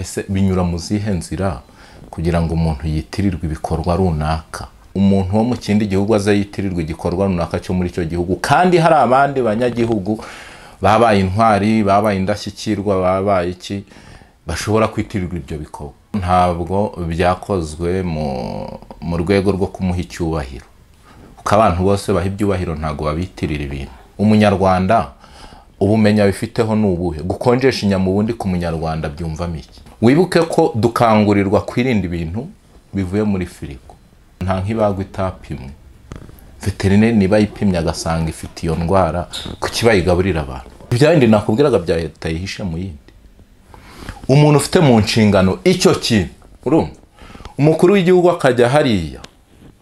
Ese binyura mu zihe nzira kugira ngo umuntu yitirirwe ibikorwa runaka? Umuntu wo mu kindi gihugu aze yitirirwe igikorwa runaka cyo muri icyo gihugu, kandi hari abandi banyagihugu babaye intwari, babaye indashyikirwa, babaye iki, bashobora kwitirirwa ibyo bikorwa. Ntabwo byakozwe mu rwego rwo kumuha icyubahiro, kuko abantu bose baha ibyubahiro ntabwo babitirira ibintu. Umunyarwanda ubumenyi abifiteho ni ubuhe? Gukonjesha inyama ubundi ku munyarwanda byumvamo iki? Wibuke ko dukangurirwa kwirinda ibintu bivuye muri firigo. Nta nk'ibagwa itapimwe, veterineri niba yipimye agasanga ifite iyo ndwara, kuki bayigaburira abantu? Bya bindi nakubwiraga bya leta yihishe mu yindi. Umuntu ufite mu nshingano icyo kintu, urumva umukuru w'igihugu akajya hariya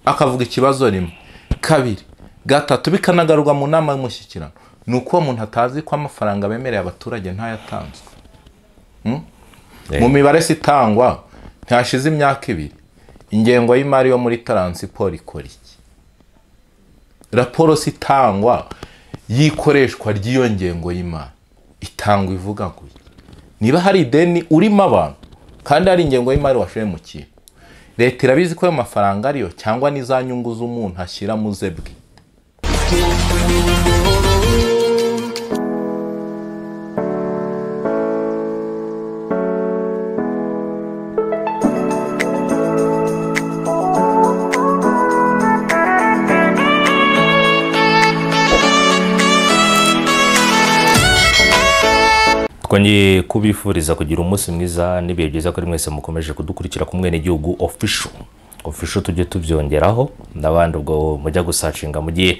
akavuga ikibazo rimwe, kabiri, gatatu, bikanagarurwa mu nama y'umushyikirano, ni uko uwo muntu atazi ko amafaranga bemereye abaturage ntayatanzwe. Mu mibare se itangwa ntihashize imyaka ibiri, ingengo y'imari yo muri taransiporo ikora iki? Raporo se itangwa y'ikoreshwa ry'iyo ngengo y'imari itangwa ivuga ngo niba hari ideni urimo abantu kandi hari ingengo y'imari washoye mu kintu, leta irabizi ko ayo mafaranga ariyo cyangwa n'iza nyungu z'umuntu ashyira mu ze bwite. Twongeye kubifuriza kugira umunsi mwiza n'ibihe byiza kuri mwese mukomeje kudukurikira ku Mwenegihugu Official. Official tujye tubyongeraho n'abandi ubwo mujya gusacinga mugiye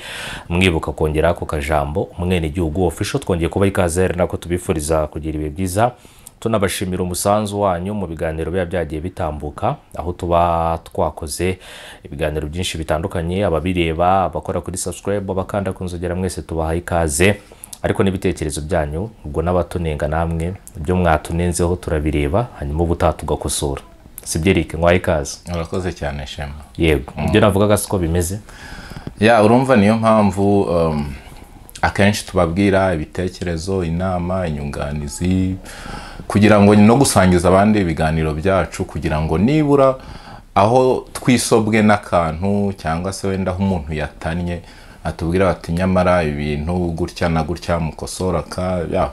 mwibuka kongera ako kajambo Umwenegihugu Official. Twongeye kuba ikaze nako tubifuriza kugira ibihe byiza, tunabashimira umusanzu wanyu mu biganiro biba byagiye bitambuka, aho tuba twakoze ibiganiro byinshi bitandukanye, ababireba, abakora kuri subscribe, abakanda ku nzogera, mwese tubahaye ikaze. Ariko n'ibitekerezo byanyu ubwo n'abatunenga namwe ibyo mwatunenzeho turabireba, hanyuma ubutaha tugakosora. Sibyo Eric, ngwaye ikaze. Urakoze cyane Shema. Yego, ibyo navugaga siko bimeze. Ya, urumva niyo mpamvu akenshi tubabwira ibitekerezo, inama, inyunganizi, kugira ngo no gusangiza abandi ibiganiro byacu, kugira ngo nibura aho twisobwe n'akantu cyangwa se wenda aho umuntu yatannye atubwira bati nyamara ibintu gutya na gutya mukosora ka ya.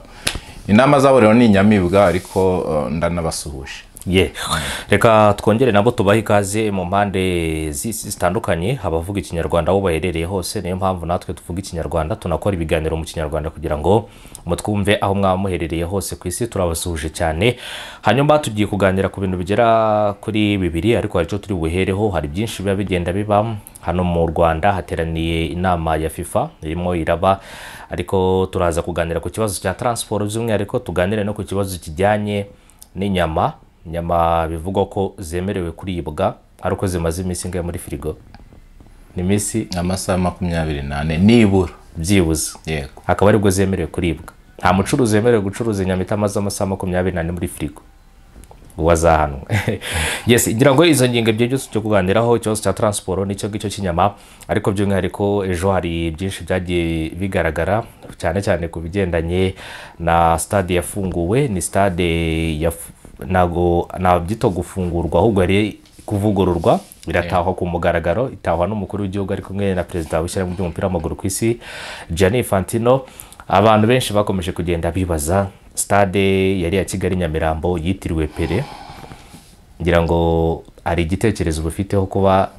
Inama zabo rero ni inyamibwa, ariko ndanabasuhuje. Ye, reka twongere nabo tubahe ikaze mu mpande zitandukanye, abavuga ikinyarwanda aho baherereye hose. Niyo mpamvu natwe tuvuga ikinyarwanda, tunakora ibiganiro mu kinyarwanda kugira ngo mutwumve aho mwaba muherereye hose ku isi. Turabasuhuje cyane. Hanyuma tugiye kuganira ku bintu bigera kuri bibiri, ariko hari icyo turi buhereho. Hari byinshi biba bigenda biba hano mu Rwanda, hateraniye inama ya FIFA irimo iraba, ariko turaza kuganira ku kibazo cya transport by'umwihariko, tuganire no ku kibazo kijyanye n'inyama. Inyama bivugwa ko zemerewe kuribwa ariko zimaze iminsi ingahe muri firigo? Ni iminsi amasaha 24 nibura byibuze. Yego, akaba aribwo zemerewe kuribwa. Nta mucuruzi wemerewe gucuruza inyama itamaze amasaha 24 muri firigo, uwazahanwe. Yes, ngira ngo izo ngingo ebyiri byose cyo kuganiraho, ikibazo cya transport n'icyo ngicyo cy'inyama, ariko by'umwihariko ejo hari byinshi byagiye bigaragara cyane cyane ku bigendanye na stade yafunguwe. Ni stade ya ntago nabyita gufungurwa, ahubwo ari kuvugururwa, iratahwa ku mugaragaro, itahwa n'umukuru w'igihugu ari kumwe na perezida w'ishyirahamwe ry'umupira w'amaguru ku isi Gianni Infantino. Abantu benshi bakomeje kugenda bibaza stade yari ya Kigali Nyamirambo yitiriwe Pele. Ngira ngo ari igitekerezo bufiteho kuba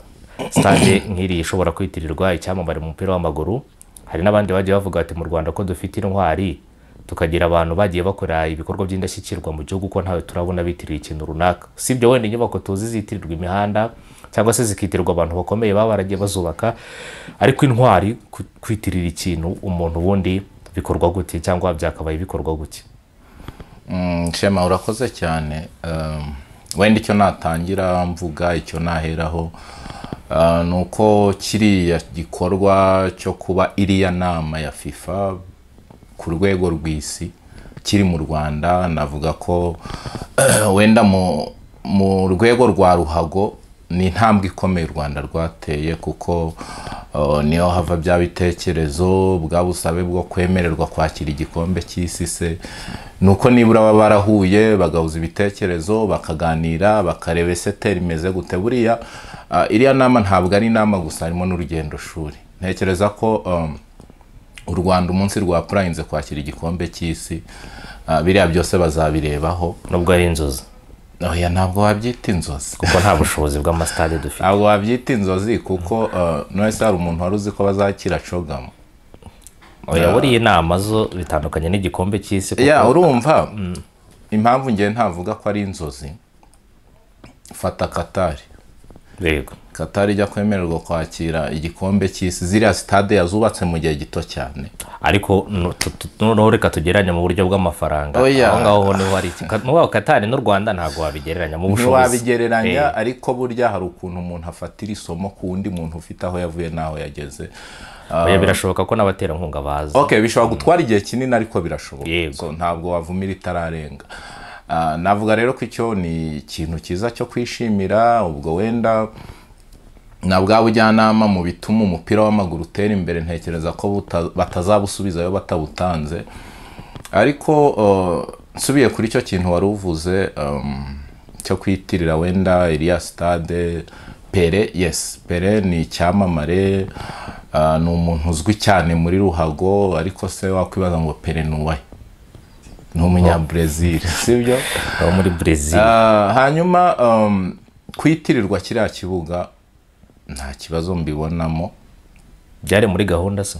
stade nk'iri ishobora kwitirirwa icyamamare mu mupira w'amaguru. Hari n'abandi bagiye bavuga ati mu Rwanda ko dufite intwari, tukagira abantu bagiye bakora ibikorwa by'indashyikirwa mu gihugu, ko ntawe turabona bitiriye ikintu runaka. Sibyo wenda inyubako tuzi zitirirwa imihanda cyangwa se zikitirirwa abantu bakomeye baba baragiye bazubaka, ariko intwari kwitirira ikintu umuntu ubundi bikorwa gute, cyangwa byakabaye bikorwa gute? Shema, urakoze cyane. Wenda icyo natangira mvuga, icyo naheraho nuko kiriya gikorwa cyo kuba iriya nama ya FIFA ku rwego rw'isi kiri mu Rwanda, navuga ko wenda mu rwego rwa ruhago ni intambwe ikomeye u Rwanda rwateye, kuko Niho hava bya bitekerezo bwa busabe bwo kwemererwa kwakira igikombe cy'isi. Se nuko nibura baba barahuye bagahuza ibitekerezo, bakaganira, bakareba ese terrain imeze gute. Buriya iriya nama ntabwo ari inama gusa, harimo n'urugendo shuri. Ntekereza ko u Rwanda umunsi rwapurayinze kwakira igikombe cy'isi, biriya byose bazabirebaho. Nubwo ari inzozi. Oya, ntabwo wabyita inzozi. Kuko nta bushobozi bw'amasitade dufite. Ntabwo wabyita inzozi kuko none se hari umuntu wari uzi ko bazakira CHOGM? Oya, buriya inama zo bitandukanye n'igikombe cy'isi kuko Ya, urumva impamvu ngewe ntavuga ko ari inzozi? Fata Katari. Katari ijya kwemererwa kwakira igikombe cy'isi, ziriya sitade yazubatse mu gihe gito cyane. Ariko noneho reka tugereranye mu buryo bw'amafaranga. Oya. Aho ngaho niho hari nubaho Katari n'u Rwanda ntabwo wabigereranya mu bushobozi. Ntiwabigereranya, ariko burya hari ukuntu umuntu afatira isomo ku wundi muntu ufite aho yavuye n'aho yageze. Oya, birashoboka ko n'abaterankunga baza. Okay, bishobora gutwara igihe kinini ariko birashoboka. Yego. So, ntabwo wavumira itararenga. Navuga rero ko icyo ni ikintu cyiza cyo kwishimira. Ubwo wenda na bwa bujyanama mu bituma umupira w'amaguru utera imbere, ntekereza ko batazabusubizayo batabutanze. Ariko nsubiye kuri icyo kintu wari uvuze cyo kwitirira wenda iriya stade Pele, yes, Pele ni icyamamare, ni umuntu uzwi cyane muri ruhago. Ariko se wakwibaza ngo Pele ni uwahe? Ni Umunyabrezil, sibyo? Abo muri Brazil. Hanyuma kwitirirwa kiriya kibuga nta kibazo mbibonamo. Byari muri gahunda se?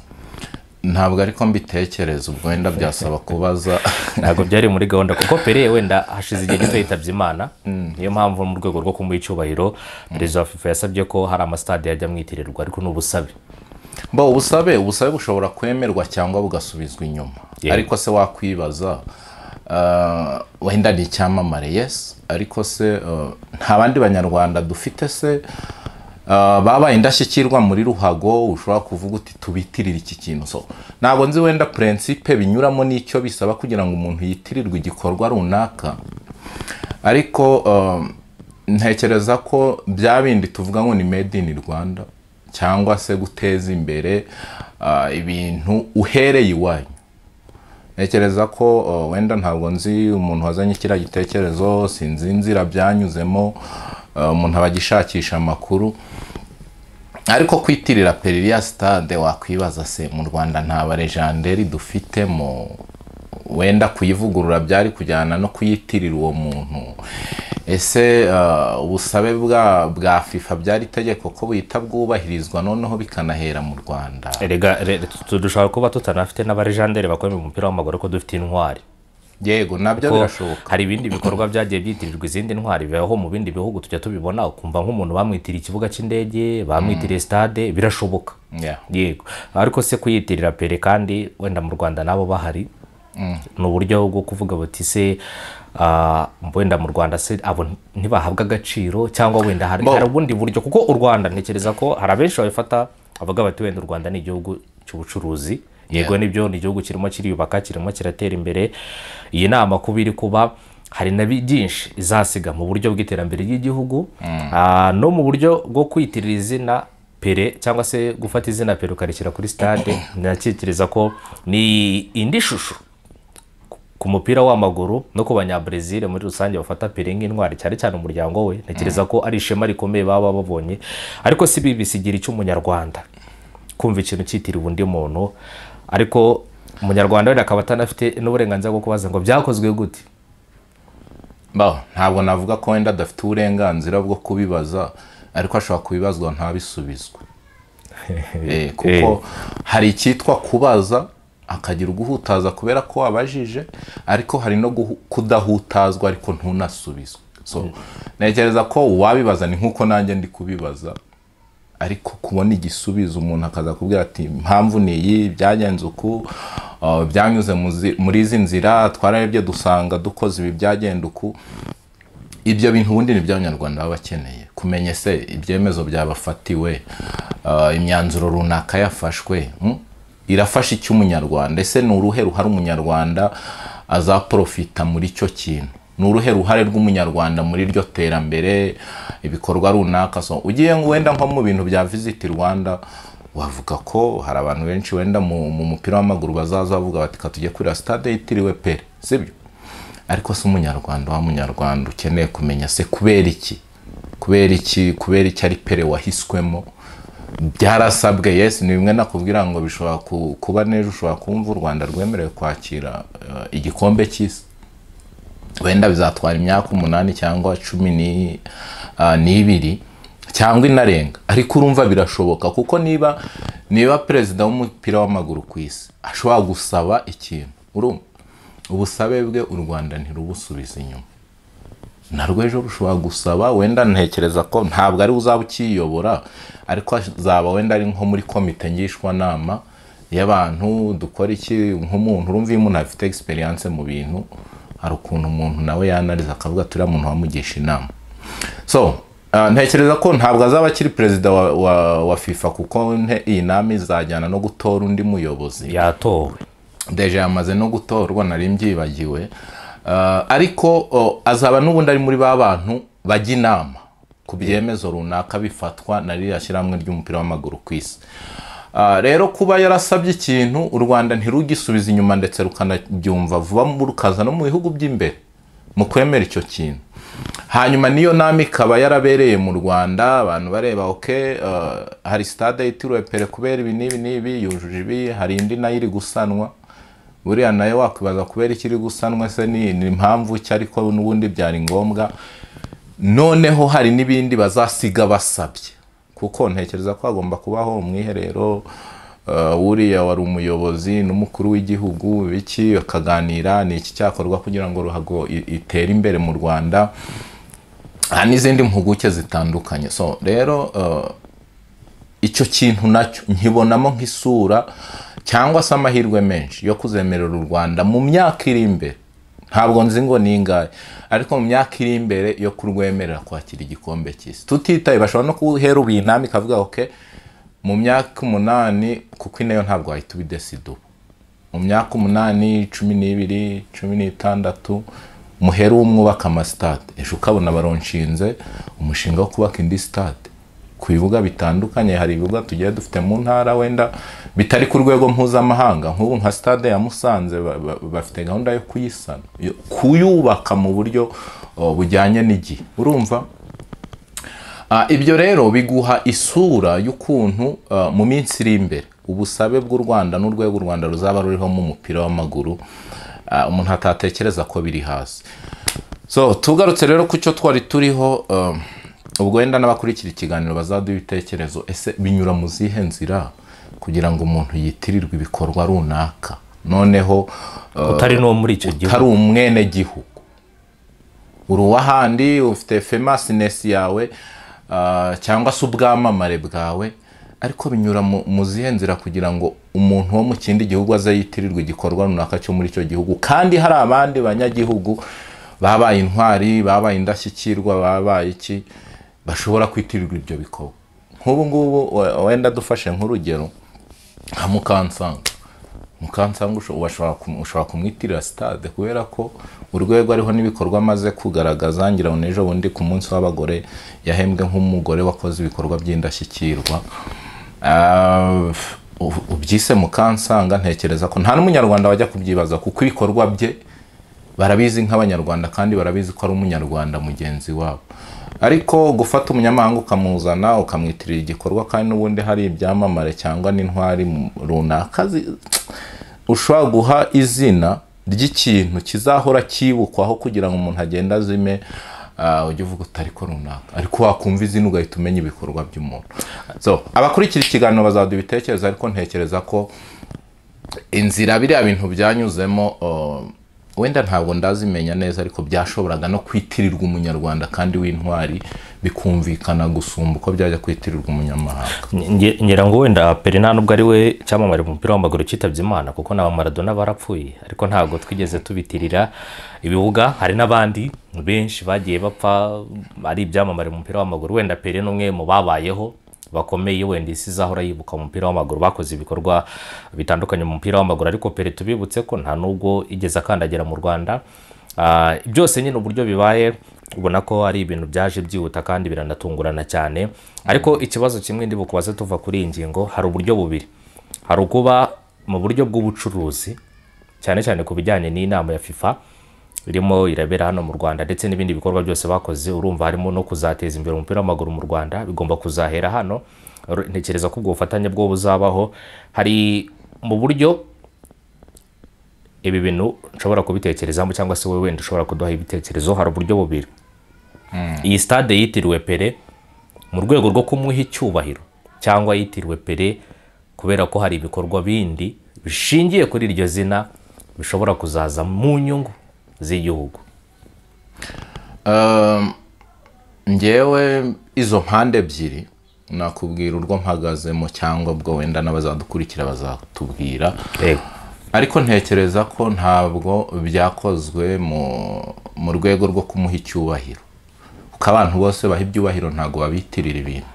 Ntabwo ariko mbitekereza, ubwo wenda byasaba kubaza. Ntabwo byari muri gahunda kuko Pele wenda hashize igihe gito yitabye Imana. Niyo mpamvu mu rwego rwo kumuha icyubahiro, perezida wa FIFA yasabye ko hari amasitade yajya amwitirirwa, ariko ni ubusabe. Bo ubusabe bushobora kwemerwa cyangwa bugasubizwa inyuma. Ariko se wakwibaza, wenda ni icyamamare, yes, ariko se nta bandi Banyarwanda dufite se babaye indashyikirwa muri ruhago ushobora kuvuga uti tubitirire iki kintu? So ntabwo nzi wenda principe binyuramo n'icyo bisaba kugira ngo umuntu yitirirwe igikorwa runaka, ariko ntekereza ko bya bindi tuvuga ngo ni made in Rwanda cyangwa se guteza imbere ibintu uhereye iwanyu, ntekereza ko wenda ntabwo nzi umuntu wazanye kiriya gitekerezo, sinzi inzira byanyuzemo, umuntu aba agishakisha amakuru. Ariko kwitirira Pele iriya stade, wakwibaza se mu Rwanda nta balégendaires dufitemo? Wenda kuyivugurura byari kujyana no kuyitirira uwo muntu. Ese ubusabe bwa FIFA byari itegeko ko buhita bwubahirizwa, noneho bikanahera mu Rwanda? Erega dushobora kuba tutanafite n'abalégendaires bakomeye mu mupira w'amaguru, ariko dufite intwari. Yego, nabyo Ko birashoboka. hari ibindi bikorwa byagiye byitirirwa izindi ntwari bibaho mu bindi bihugu, tujya tubibona, ukumva nk'umuntu bamwitiriye ikibuga cy'indege, bamwitiriye stade, birashoboka. Yego, ariko se kuyitirira Pele kandi wenda mu Rwanda nabo bahari, ni uburyo bwo kuvuga buti se wenda mu Rwanda se abo ntibahabwa agaciro, cyangwa wenda hari, hari ubundi buryo? Kuko u Rwanda ntekereza ko hari abenshi babifata bavuga bati wenda u Rwanda ni igihugu cy'ubucuruzi. Yego, nibyo, ni igihugu kirimo kiriyubaka, kirimo kiratera imbere. Iyi nama kuba iri kuba, hari na byinshi izasiga mu buryo bw'iterambere ry'igihugu, no mu buryo bwo kwitirira izina Pele cyangwa se gufata izina Pele ukarishyira kuri stade. Ndatekereza ko ni indi shusho ku mupira w'amaguru no ku Banyabrezil muri rusange bafata Pele nk'intwari, cyane cyane umuryango we. Ntekereza ko ari ishema rikomeye baba babonye. Ariko si ibi bisigira icyo Umunyarwanda kumva ikintu cyitiriwe undi muntu, ariko Umunyarwanda wenda akaba atanafite n'uburenganzira bwo kubaza ngo byakozwe gute? Bo, ntabwo navuga ko wenda adafite uburenganzira bwo kubibaza, ariko ashobora kubibazwa ntabisubizwe. Kuko hari icyitwa kubaza akagira uguhutaza kubera ko wabajije, ariko hari no kudahutazwa ariko ntunasubizwe. So ntekereza ko uwabibaza ni nk'uko nanjye ndi kubibaza, ariko kubona igisubizo, umuntu akaza kubwira ati impamvu ni iyi, byagenze uku, byanyuze muri izi nzira, twararebye dusanga dukoze ibi byagenda uku. Ibyo bintu ubundi ni byo Abanyarwanda baba bakeneye kumenya. Se ibyemezo byabafatiwe, imyanzuro runaka yafashwe, irafasha icyo Umunyarwanda? Ese ni uruhe ruhare Umunyarwanda azaprofita muri icyo kintu? Ni uruhe ruhare rw'Umunyarwanda muri iryo terambere, ibikorwa runaka? So ugiye ngo wenda nko mu bintu bya Visit Rwanda. Wavuga ko hari abantu benshi wenda mu mupira w'amaguru bazaza bavuga bati ka tujye kuri stade yitiriwe Pele, sibyo? Ariko si umunyarwanda wa munyarwanda ukeneye kumenya se kubera iki, kubera iki, kubera iki ari Pele wahiswemo? Byarasabwe, yes, ni bimwe nakubwira ngo bishobora kuba n'ejo ushobora kumva u Rwanda rwemerewe kwakira igikombe cy'isi, wenda bizatwara imyaka 8 cyangwa 12 cyangwa inarenga, ariko urumva birashoboka kuko niba perezida w'umupira w'amaguru ku isi ashobora gusaba ikintu, urumva ubusabe bwe u Rwanda ntirubusubiza inyuma, narwo ejo rushobora gusaba. Wenda ntekereza ko ntabwo ari uzaba ukiyobora, ariko azaba wenda ari nko muri komite ngishwanama y'abantu dukora iki, nk'umuntu urumva iyo umuntu afite experience mu bintu hari ukuntu umuntu nawe yanariza akavuga turiya muntu wamugisha inama. So ntekereza ko ntabwo azaba akiri perezida wa FIFA, kuko iyi nama izajyana no gutora undi muyobozi. Yatowe deje, yamaze no gutorwa, nari mbyibagiwe. Ariko azaba n'ubundi ari muri ba bantu bajya inama ku byemezo runaka bifatwa na ririya shyirahamwe ry'umupira w'amaguru ku isi. Rero kuba yarasabye ikintu u Rwanda ntirugisubiza inyuma, ndetse rukanabyumva vuba, rukaza no mu bihugu by'imbere mu kwemera icyo kintu. Hanyuma niyo nama ikaba yarabereye mu Rwanda, abantu bareba okay, hari stade yitiriwe Pele kubera ibi n'ibi n'ibi, yujuje ibi, hari indi nayo iri gusanwa. Buriya nayo wakwibaza kubera ikiri gusanwa se ni impamvu ki, ariko n'ubundi byari ngombwa. Noneho hari n'ibindi bazasiga basabye, kuko ntekereza ko hagomba kubaho umwiherero, uriya wari umuyobozi n'umukuru w'igihugu biki bakaganira ni iki cyakorwa kugira ngo ruhago itere imbere mu Rwanda, n'izindi mpuguke zitandukanye. So rero icyo kintu nacyo nkibonamo nk'isura cyangwa se amahirwe menshi yo kuzemerera u Rwanda mu myaka iri imbere. Ntabwo nzi ngo ni ingahe, ariko mu myaka iri imbere yo kurwemerera kwakira igikombe cy'isi. Tutitaye, bashobora no kuhera ubu inama ikavuga okay, mu myaka 8, kuko inayo ntabwo wahita ubidesida ubu, mu myaka 8, 12, 16 muhere umwubaka amasitade, ejo ukabona baronshinze umushinga wo kubaka indi stade ku bibuga bitandukanye. Hari ibibuga tugiye dufite mu ntara wenda bitari ku rwego mpuzamahanga, nk'ubu nka stade ya Musanze bafite gahunda yo kuyisana, kuyubaka mu buryo bujyanye n'igihe. Urumva ibyo rero biguha isura y'ukuntu mu minsi iri imbere ubusabe bw'u Rwanda n'urwego u Rwanda ruzaba ruriho mu mupira w'amaguru, umuntu atatekereza ko biri hasi. So tugarutse rero ku cyo twari turiho, ubwo wenda n'abakurikira ikiganiro bazaduha ibitekerezo, ese binyura mu zihe nzira kugira ngo umuntu yitirirwe ibikorwa runaka, noneho utari no muri icyo gihugu, utari umwene gihugu, uri uw'ahandi, ufite famousness yawe cyangwa se ubwamamare bwawe, ariko binyura mu zihe nzira kugira ngo umuntu wo mu kindi gihugu aze yitirirwe igikorwa runaka cyo muri icyo gihugu, kandi hari abandi banyagihugu babaye intwari, babaye indashyikirwa, babaye iki, bashobora kwitirirwa ibyo bikorwa. Nk'ubu ngubu wenda dufashe nk'urugero nka Mukansanga. Mukansanga ushobora kumwitirira stade kubera ko urwego ariho n'ibikorwa amaze kugaragaza. Ngira ngo n'ejo bundi ku munsi w'abagore yahembwe nk'umugore wakoze ibikorwa by'indashyikirwa. Ubyise Mukansanga, ntekereza ko nta n'umunyarwanda wajya kubyibaza, kuko ibikorwa bye barabizi nk'abanyarwanda kandi barabizi ko ari umunyarwanda mugenzi wabo. Ariko gufata umunyamahanga ukamuzana ukamwitirira igikorwa kandi n'ubundi hari ibyamamare cyangwa n'intwari runaka ushobora guha izina ry'ikintu kizahora cyibukwaho kugira ngo umuntu agende azime, ujye uvuga utari ko runaka, ariko wakumva izina ugahita umenya ibikorwa by'umuntu. So abakurikira ikiganiro bazaduha ibitekerezo, ariko ntekereza ko inzira biriya bintu byanyuzemo wenda ntabwo ndazimenya neza, ariko byashoboraga no kwitirirwa umunyarwanda kandi w'intwari bikumvikana gusumba uko byajya kwitirirwa umunyamahanga. Ngira ngo wenda Pele nta nubwo ari we cyamamare mu mupira w'amaguru cyitabye Imana, kuko na Maradona barapfuye, ariko ntabwo twigeze tubitirira ibibuga. Hari n'abandi benshi bagiye bapfa ari ibyamamare mu mupira w'amaguru. Wenda Pele n'umwe mu babayeho bakomeye, wenda isi izahora yibuka mu mupira w'amaguru, bakoze ibikorwa bitandukanye mu mupira w'amaguru. Ariko Pele tubibutse ko nta nubwo igeze akandagira mu Rwanda. Byose nyine uburyo bibaye Ubona ko ari ibintu byaje byihuta kandi biranatungurana cyane. Ariko ikibazo kimwe ndi bukubaze tuva kuri iyi ngingo, hari uburyo bubiri. Hari ukuba mu buryo bw'ubucuruzi, cyane cyane ku bijyanye n'inama ya FIFA irimo irabera hano mu Rwanda, ndetse n'ibindi bikorwa byose bakoze. Urumva harimo no kuzateza imbere umupira w'amaguru mu Rwanda, bigomba kuzahera hano. Ntekereza ko ubwo bufatanye bwo buzabaho. Hari mu buryo ibi bintu nshobora kubitekerezamo, cyangwa se wowe wenda ushobora kuduha ibitekerezo. Hari uburyo bubiri: iyi stade yitiriwe Pele mu rwego rwo kumuha icyubahiro, cyangwa yitiriwe Pele kubera ko hari ibikorwa bindi bishingiye kuri iryo zina bishobora kuzaza mu nyungu z'igihugu. Njyewe izo mpande ebyiri nakubwira urwo mpagazemo, cyangwa ubwo wenda n'abazadukurikira bazatubwira. Ariko ntekereza ko ntabwo byakozwe mu rwego rwo kumuha icyubahiro, kuko abantu bose baha ibyubahiro ntabwo babitirira ibintu.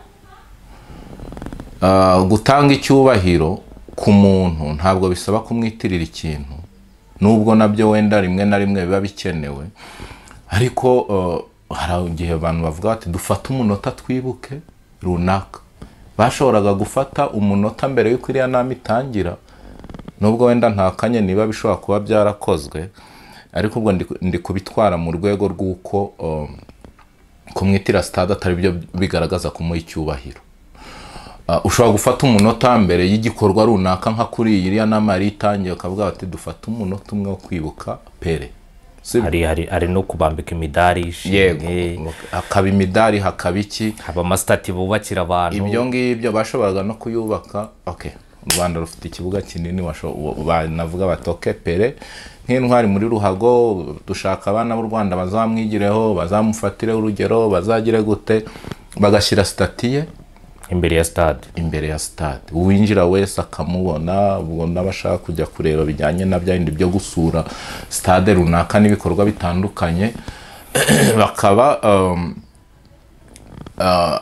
Gutanga icyubahiro ku muntu ntabwo bisaba kumwitirira ikintu, nubwo nabyo wenda rimwe na rimwe biba bikenewe. Ariko hari igihe abantu bavuga bati dufate umunota twibuke runaka. Bashoboraga gufata umunota mbere y'uko iriya nama itangira, nubwo wenda ntakanye niba bishobora kuba byarakozwe, ariko ubwo ndi kubitwara mu rwego rw'uko kumwitira stade atari byo bigaragaza kumuha icyubahiro. Ushobora gufata umunota mbere y'igikorwa runaka, nka kuri iriya nama yari itangiye, ukavuga bati dufate umunota umwe wo kwibuka Pele. Hari no kubambika imidari. Yego, hakaba imidari, hakaba iki, haba amasitati bubakira abantu. Ibyo ngibyo bashoboraga no kuyubaka. Okay, u Rwanda rufite ikibuga kinini, banavuga bati okay, Pele nk'intwari muri ruhago, dushaka abana b'u Rwanda bazamwigireho, bazamufatireho urugero, bazagire gute, bagashyira sitati ye imbere ya stade. Imbere ya stade, uwinjira wese akamubona. Ubwo n'abashaka kujya kureba bijyanye na bya bindi byo gusura stade runaka n'ibikorwa bitandukanye, bakaba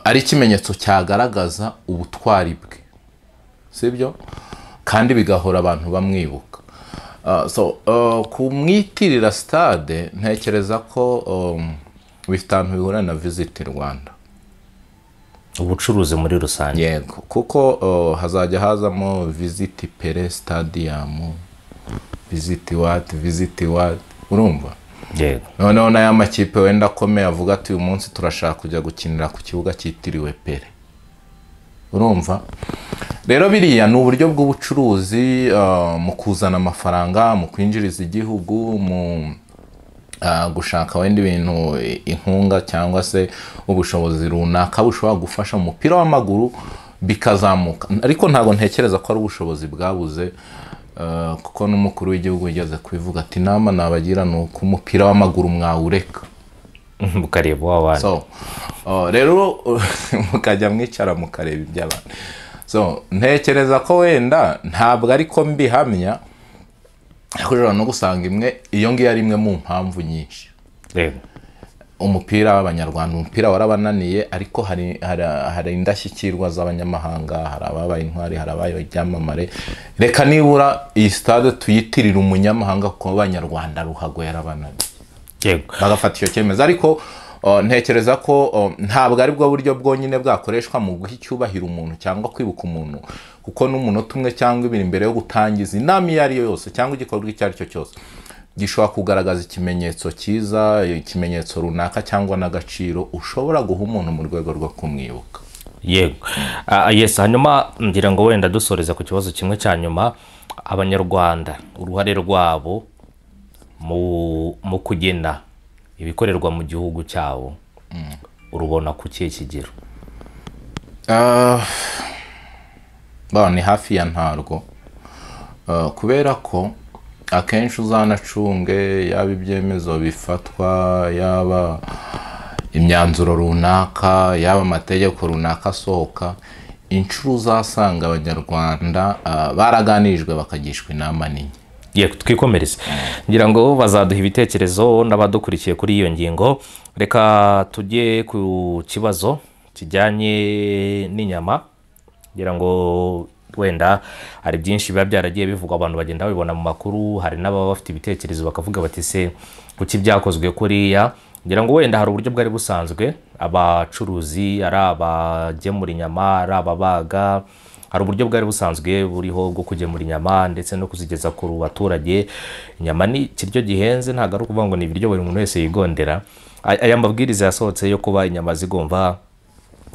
ari ikimenyetso cyagaragaza ubutwari bwe, sibyo? Kandi bigahora abantu bamwibuka. So kumwitirira stade ntekereza ko bifite ahantu bihurira na Visit Rwanda, ubucuruzi muri rusange. Yego, kuko hazajya hazamo Visit Pele Stadium, visit what, visit what, urumva? Yego. Noneho n'aya makipe wenda akomeye avuga ati uyu munsi turashaka kujya gukinira ku kibuga cyitiriwe Pele, urumva? Rero biriya ni uburyo bw'ubucuruzi, mu kuzana amafaranga, mu kwinjiriza igihugu, mu gushaka wenda ibintu, inkunga cyangwa se ubushobozi runaka bushobora gufasha umupira w'amaguru bikazamuka. Ariko ntabwo ntekereza ko ari ubushobozi bwabuze, kuko n'umukuru w'igihugu yigeze kubivuga ati inama nabagira ni uko umupira w'amaguru mwawureka mukareba uw'abandi. So rero mukajya mwicara mukareba iby'abandi. So ntekereza ko wenda ntabwo ariko mbihamya, ariko ushobora no gusanga imwe iyo ngiyo ari imwe mu mpamvu nyinshi. Umupira w'Abanyarwanda, umupira warabananiye, ariko hari indashyikirwa z'abanyamahanga, hari ababaye intwari, hari abaye ibyamamare. Reka nibura iyi stade tuyitirire umunyamahanga, kuko Abanyarwanda ruhago yarabananiye. Bagafata icyo cyemezo. Ariko ntekereza ko ntabwo ari bwo buryo bwonyine bwakoreshwa mu guha icyubahiro umuntu cyangwa kwibuka umuntu, kuko n'umunota umwe cyangwa ibiri mbere yo gutangiza inama iyo ari yo yose cyangwa igikorwa icyo ari cyo cyose gishobora kugaragaza ikimenyetso cyiza, ikimenyetso runaka cyangwa n'agaciro ushobora guha umuntu mu rwego rwo kumwibuka. Yego. Yes, hanyuma ngira ngo wenda dusoreza ku kibazo kimwe cya nyuma, Abanyarwanda uruhare rwabo mu kugena ibikorerwa mu gihugu cyabo urubona ku kihe kigero? Ni hafi ya ntarwo, kubera ko akenshi uzanacunge yaba ibyemezo bifatwa, yaba imyanzuro runaka, yaba amategeko runaka asohoka, inshuro uzasanga Abanyarwanda baraganirijwe bakagishwa inama nini. Yego, twikomereze. Ngira ngo bazaduha ibitekerezo n'abadukurikiye kuri iyo ngingo. Reka tujye ku kibazo kijyanye n'inyama. Ngira ngo wenda hari byinshi biba byaragiye bivugwa, abantu bagenda babibona mu makuru, hari n'ababa bafite ibitekerezo bakavuga bati se kuki byakozwe kuriya. Ngira ngo wenda hari uburyo bwari busanzwe abacuruzi, ari abagemura inyama, ari ababaga, hari uburyo bwari busanzwe buriho bwo kugemura inyama ndetse no kuzigeza ku baturage. Inyama ni ikiryo gihenze, ntabwo ari ukuvuga ngo ni ibiryo buri muntu wese yigondera. Aya mabwiriza yasohotse yo kuba inyama zigomba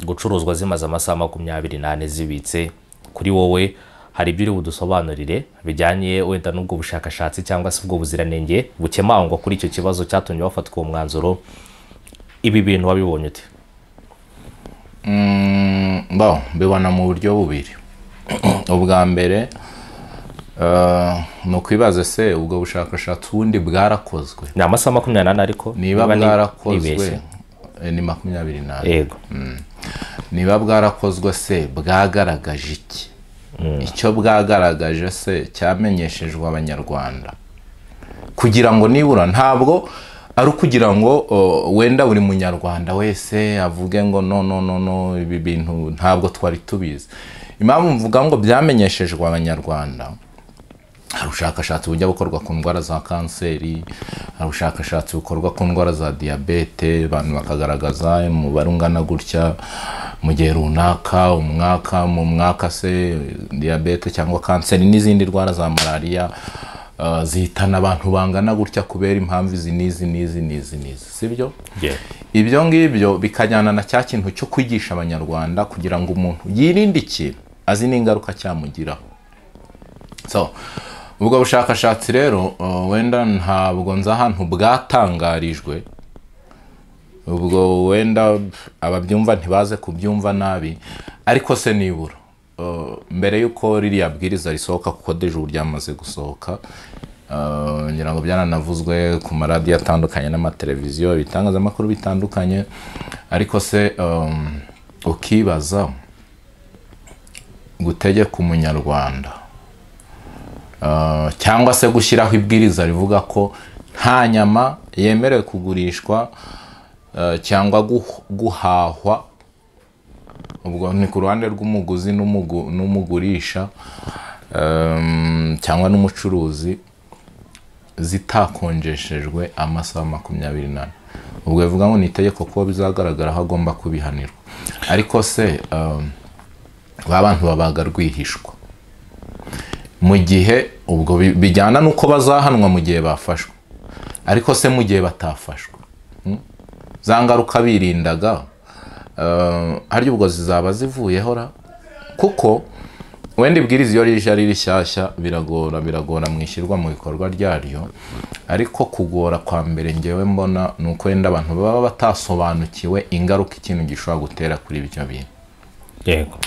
gucuruzwa zimaze amasaha 24 zibitse, kuri wowe hari ibyo uri budusobanurire bijyanye wenda n'ubwo bushakashatsi cyangwa se ubwo buziranenge bukemangwa kuri icyo kibazo cyatumye bafatwa uwo mwanzuro? Ibi bintu wabibonye ute? Mbibona mu buryo bubiri. Ubwa mbere ni ukwibaza se ubwo bushakashatsi ubundi bwarakozwe? Ni amasaha 24 ariko niba bwarakozwe ni 24. Yego. Niba bwarakozwe se bwagaragaje iki? Icyo bwagaragaje se cyamenyeshejwe Abanyarwanda kugira ngo nibura, ntabwo ari ukugira ngo wenda buri munyarwanda wese avuge ngo no no no no, ibi bintu ntabwo twari tubizi. Impamvu mvuga ngo byamenyeshejwe Abanyarwanda, hari ubushakashatsi bujya bukorwa ku ndwara za kanseri, hari ubushakashatsi bukorwa ku ndwara za diyabete, abantu bakagaragaza umubare ungana gutya mu gihe runaka, umwaka mu mwaka se diyabete cyangwa kanseri n'izindi ndwara za malariya zihitana abantu bangana gutya kubera impamvu izi n'izi n'izi n'izi n'izi, sibyo? Ibyo ngibyo bikajyana na cya kintu cyo kwigisha Abanyarwanda kugira ngo umuntu yirinde ikintu azi n'ingaruka cyamugiraho. So ubwo bushakashatsi rero wenda ntabwo nzi ahantu bwatangarijwe, ubwo wenda ababyumva ntibaze kubyumva nabi, ariko se nibura mbere yuko ririya bwiriza risohoka, kuko deje ubu ryamaze gusohoka, ngira ngo byaranavuzwe ku maradiyo atandukanye n'amateleviziyo, ibitangazamakuru bitandukanye, ariko se ukibaza gutegeka Umunyarwanda cyangwa se gushyiraho ibwiriza rivuga ko nta nyama yemerewe kugurishwa cyangwa guhahwa, ubwo ni ku ruhande rw'umuguzi n'umugurisha cyangwa n'umucuruzi, zitakonjeshejwe amasaha 24. Ubwo bivuga ngo ni itegeko ko bizagaragara aho agomba kubihanirwa. Ariko se abantu babaga rwihishwa mu gihe, ubwo bijyana nuko bazahanwa mu gihe bafashwe, ariko se mu gihe batafashwe za ngaruka birindaga harya ubwo zizaba zivuyeho ra? Kuko wenda ibwiriza iyo rije ari rishyashya biragora mu ishyirwa mu bikorwa ryaryo, ariko kugora kwa mbere ngewe mbona ni uko wenda abantu baba batasobanukiwe ingaruka ikintu gishobora gutera kuri ibyo bintu. Yego.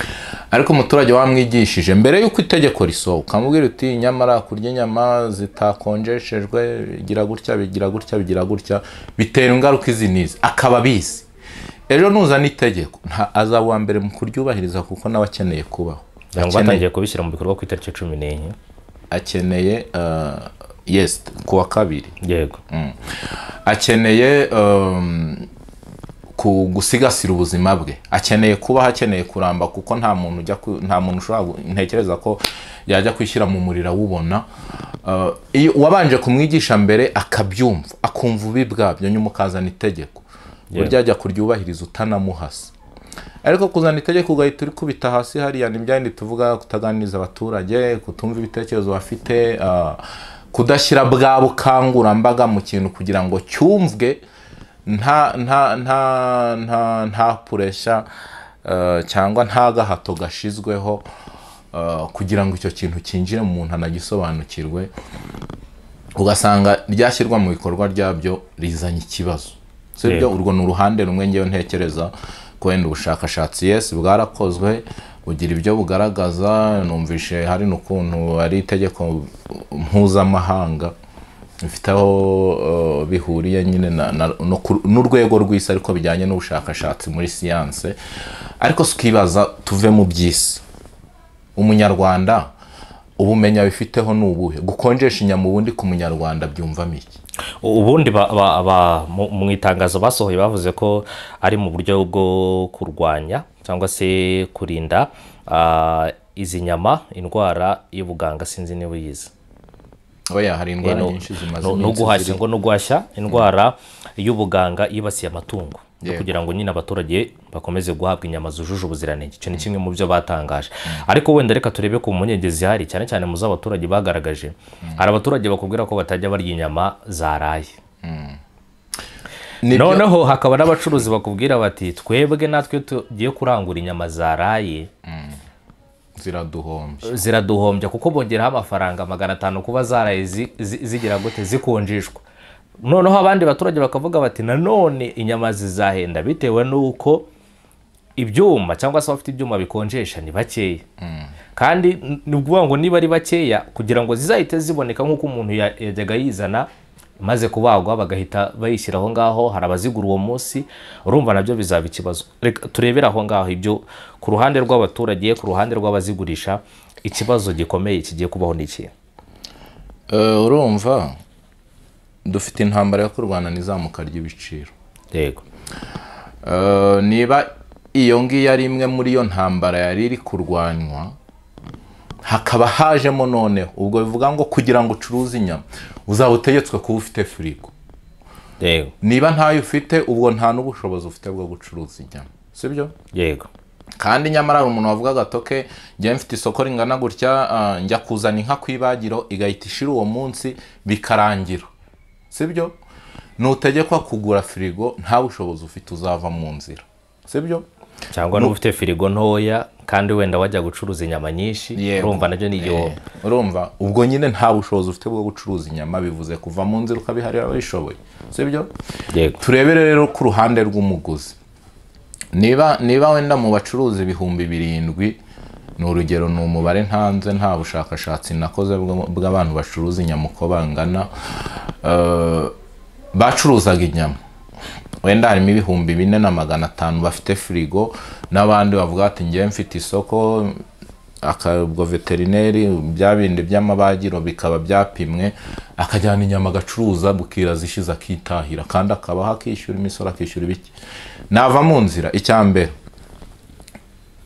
Ariko umuturage wamwigishije mbere yuko itegeko risohoka, ukamubwira uti nyamara kurya inyama zitakonjeshejwe bigira gutya bigira gutya bigira gutya, bitera ingaruka izi n'izi, akaba abizi. Ejo nuzana itegeko azaba uwa mbere mu kuryubahiriza, kuko nawe akeneye kubaho. Batangiye kubishyira mu bikorwa ku itariki 14. Akeneye yes, ku wa kabiri. Yego. Akeneye gusigasira ubuzima bwe, akeneye kubaho, akeneye kuramba, kuko nta muntu ujya, nta muntu ushobora, ntekereza ko yajya kwishyira mu muriro awubona. Iyo wabanje kumwigisha mbere akabyumva, akumva ubi bwabyo, nyuma ukazana itegeko, burya ajya kuryubahiriza utanamuhasa. Ariko kuzana itegeko ugahita urikubita hasi hariya, ni byandi tuvuga kutaganiriza abaturage, kutumva ibitekerezo bafite, kudashyira bwa bukangurambaga mu kintu kugira ngo cyumvwe nta nta nta nta nta puresha cyangwa nta gahato gashizweho kugira ngo icyo kintu cyinjire mu muntu anagisobanukirwe, ugasanga ryashyirwa mu bikorwa ryabyo rizanye ikibazo. Sibyo? Urwo ni uruhande rumwe ngewe ntekereza ko wenda ubushakashatsi yes bwarakozwe bugira ibyo bugaragaza. Numvishe hari n'ukuntu ari itegeko mpuzamahanga bifite aho bihuriye nyine n'urwego rw'isi, ariko bijyanye n'ubushakashatsi muri siyanse. Ariko tukibaza tuve mu by'isi, Umunyarwanda ubumenyi abifiteho ni ubuhe? Gukonjesha inyama ubundi ku munyarwanda byumvamo iki? Ubundi mu itangazo basohoye bavuze ko ari mu buryo bwo kurwanya cyangwa se kurinda izi nyama indwara y'ubuganga, sinzi niba uyizi. Oya, hari indwara nyinshi zimaze No iminsi guhashya ziri ngo no guhashya indwara y'ubuganga yibasiye amatungo, kugira ngo nyine abaturage bakomeze guhabwa inyama zujuje ubuziranenge. Icyo ni kimwe mu byo batangaje. Ariko wenda reka turebe ku mpungenge zihari, cyane cyane mu zo abaturage bagaragaje. Hari abaturage bakubwira ko batajya barya inyama zaraye. Noneho hakaba n'abacuruzi bakubwira bati twebwe natwe tugiye kurangura inyama zaraye ziraduhombya kuko bongeraho amafaranga 500 kuba zaraye zigira gute zikonjishwa. Noneho abandi baturage bakavuga bati nanone inyama zizahenda bitewe n'uko ibyuma cyangwa se abafite ibyuma bikonjesha ni bakeya. Kandi ni ukuvuga ngo niba ari bakeya kugira ngo zizahite ziboneka nk'uko umuntu yajyaga yizana maze kubagwa bagahita bayishyira aho ngaho, hari abazigura uwo munsi, urumva nabyo bizaba ikibazo. Reka turebere aho ngaho ibyo ku ruhande rw'abaturage, ku ruhande rw'abazigurisha, ikibazo gikomeye kigiye kubaho ni iki? Urumva dufite intambara yo kurwana n'izamuka ry'ibiciro. Yego. Niba iyo ngiyo ari imwe muri iyo ntambara yari iri kurwanywa, hakaba hajemo noneho ubwo bivuga ngo kugira ngo ucuruze inyama uzaba utegetswe kuba ufite firigo. Yego. Niba ntayo ufite ubwo nta n'ubushobozi ufite bwo gucuruza inyama, sibyo? Yego. Kandi nyamara hari umuntu wavugaga ati okay, njye mfite isoko ringana gutya, njya kuzana inka ku ibagiro igahita ishira uwo munsi bikarangira, sibyo? Nutegekwa kugura firigo nta bushobozi ufite uzava mu nzira, sibyo? Cyangwa n'uba ufite firigo ntoya kandi wenda wajya gucuruza inyama nyinshi, urumva nabyo ni igihombo. Urumva ubwo nyine nta bushobozi ufite bwo gucuruza inyama, bivuze kuva mu nzira ukabiharira ababishoboye, sibyo? Yego. Turebere rero ku ruhande rw'umuguzi. Niba wenda mu bacuruzi 7,000, ni urugero, ni umubare ntanze, nta bushakashatsi nakoze bw'abantu bacuruza inyama uko bangana, bacuruzaga inyama wenda harimo 4,500 bafite firigo, n'abandi bavuga ati ngiye mfite isoko, akabwo veterineri bya bindi by'amabagiro bikaba byapimwe, akajyana inyama agacuruza bukira zishize akitahira, kandi akabaha akishyura imisoro akishyura ibiki. Nava mu nzira, icya mbere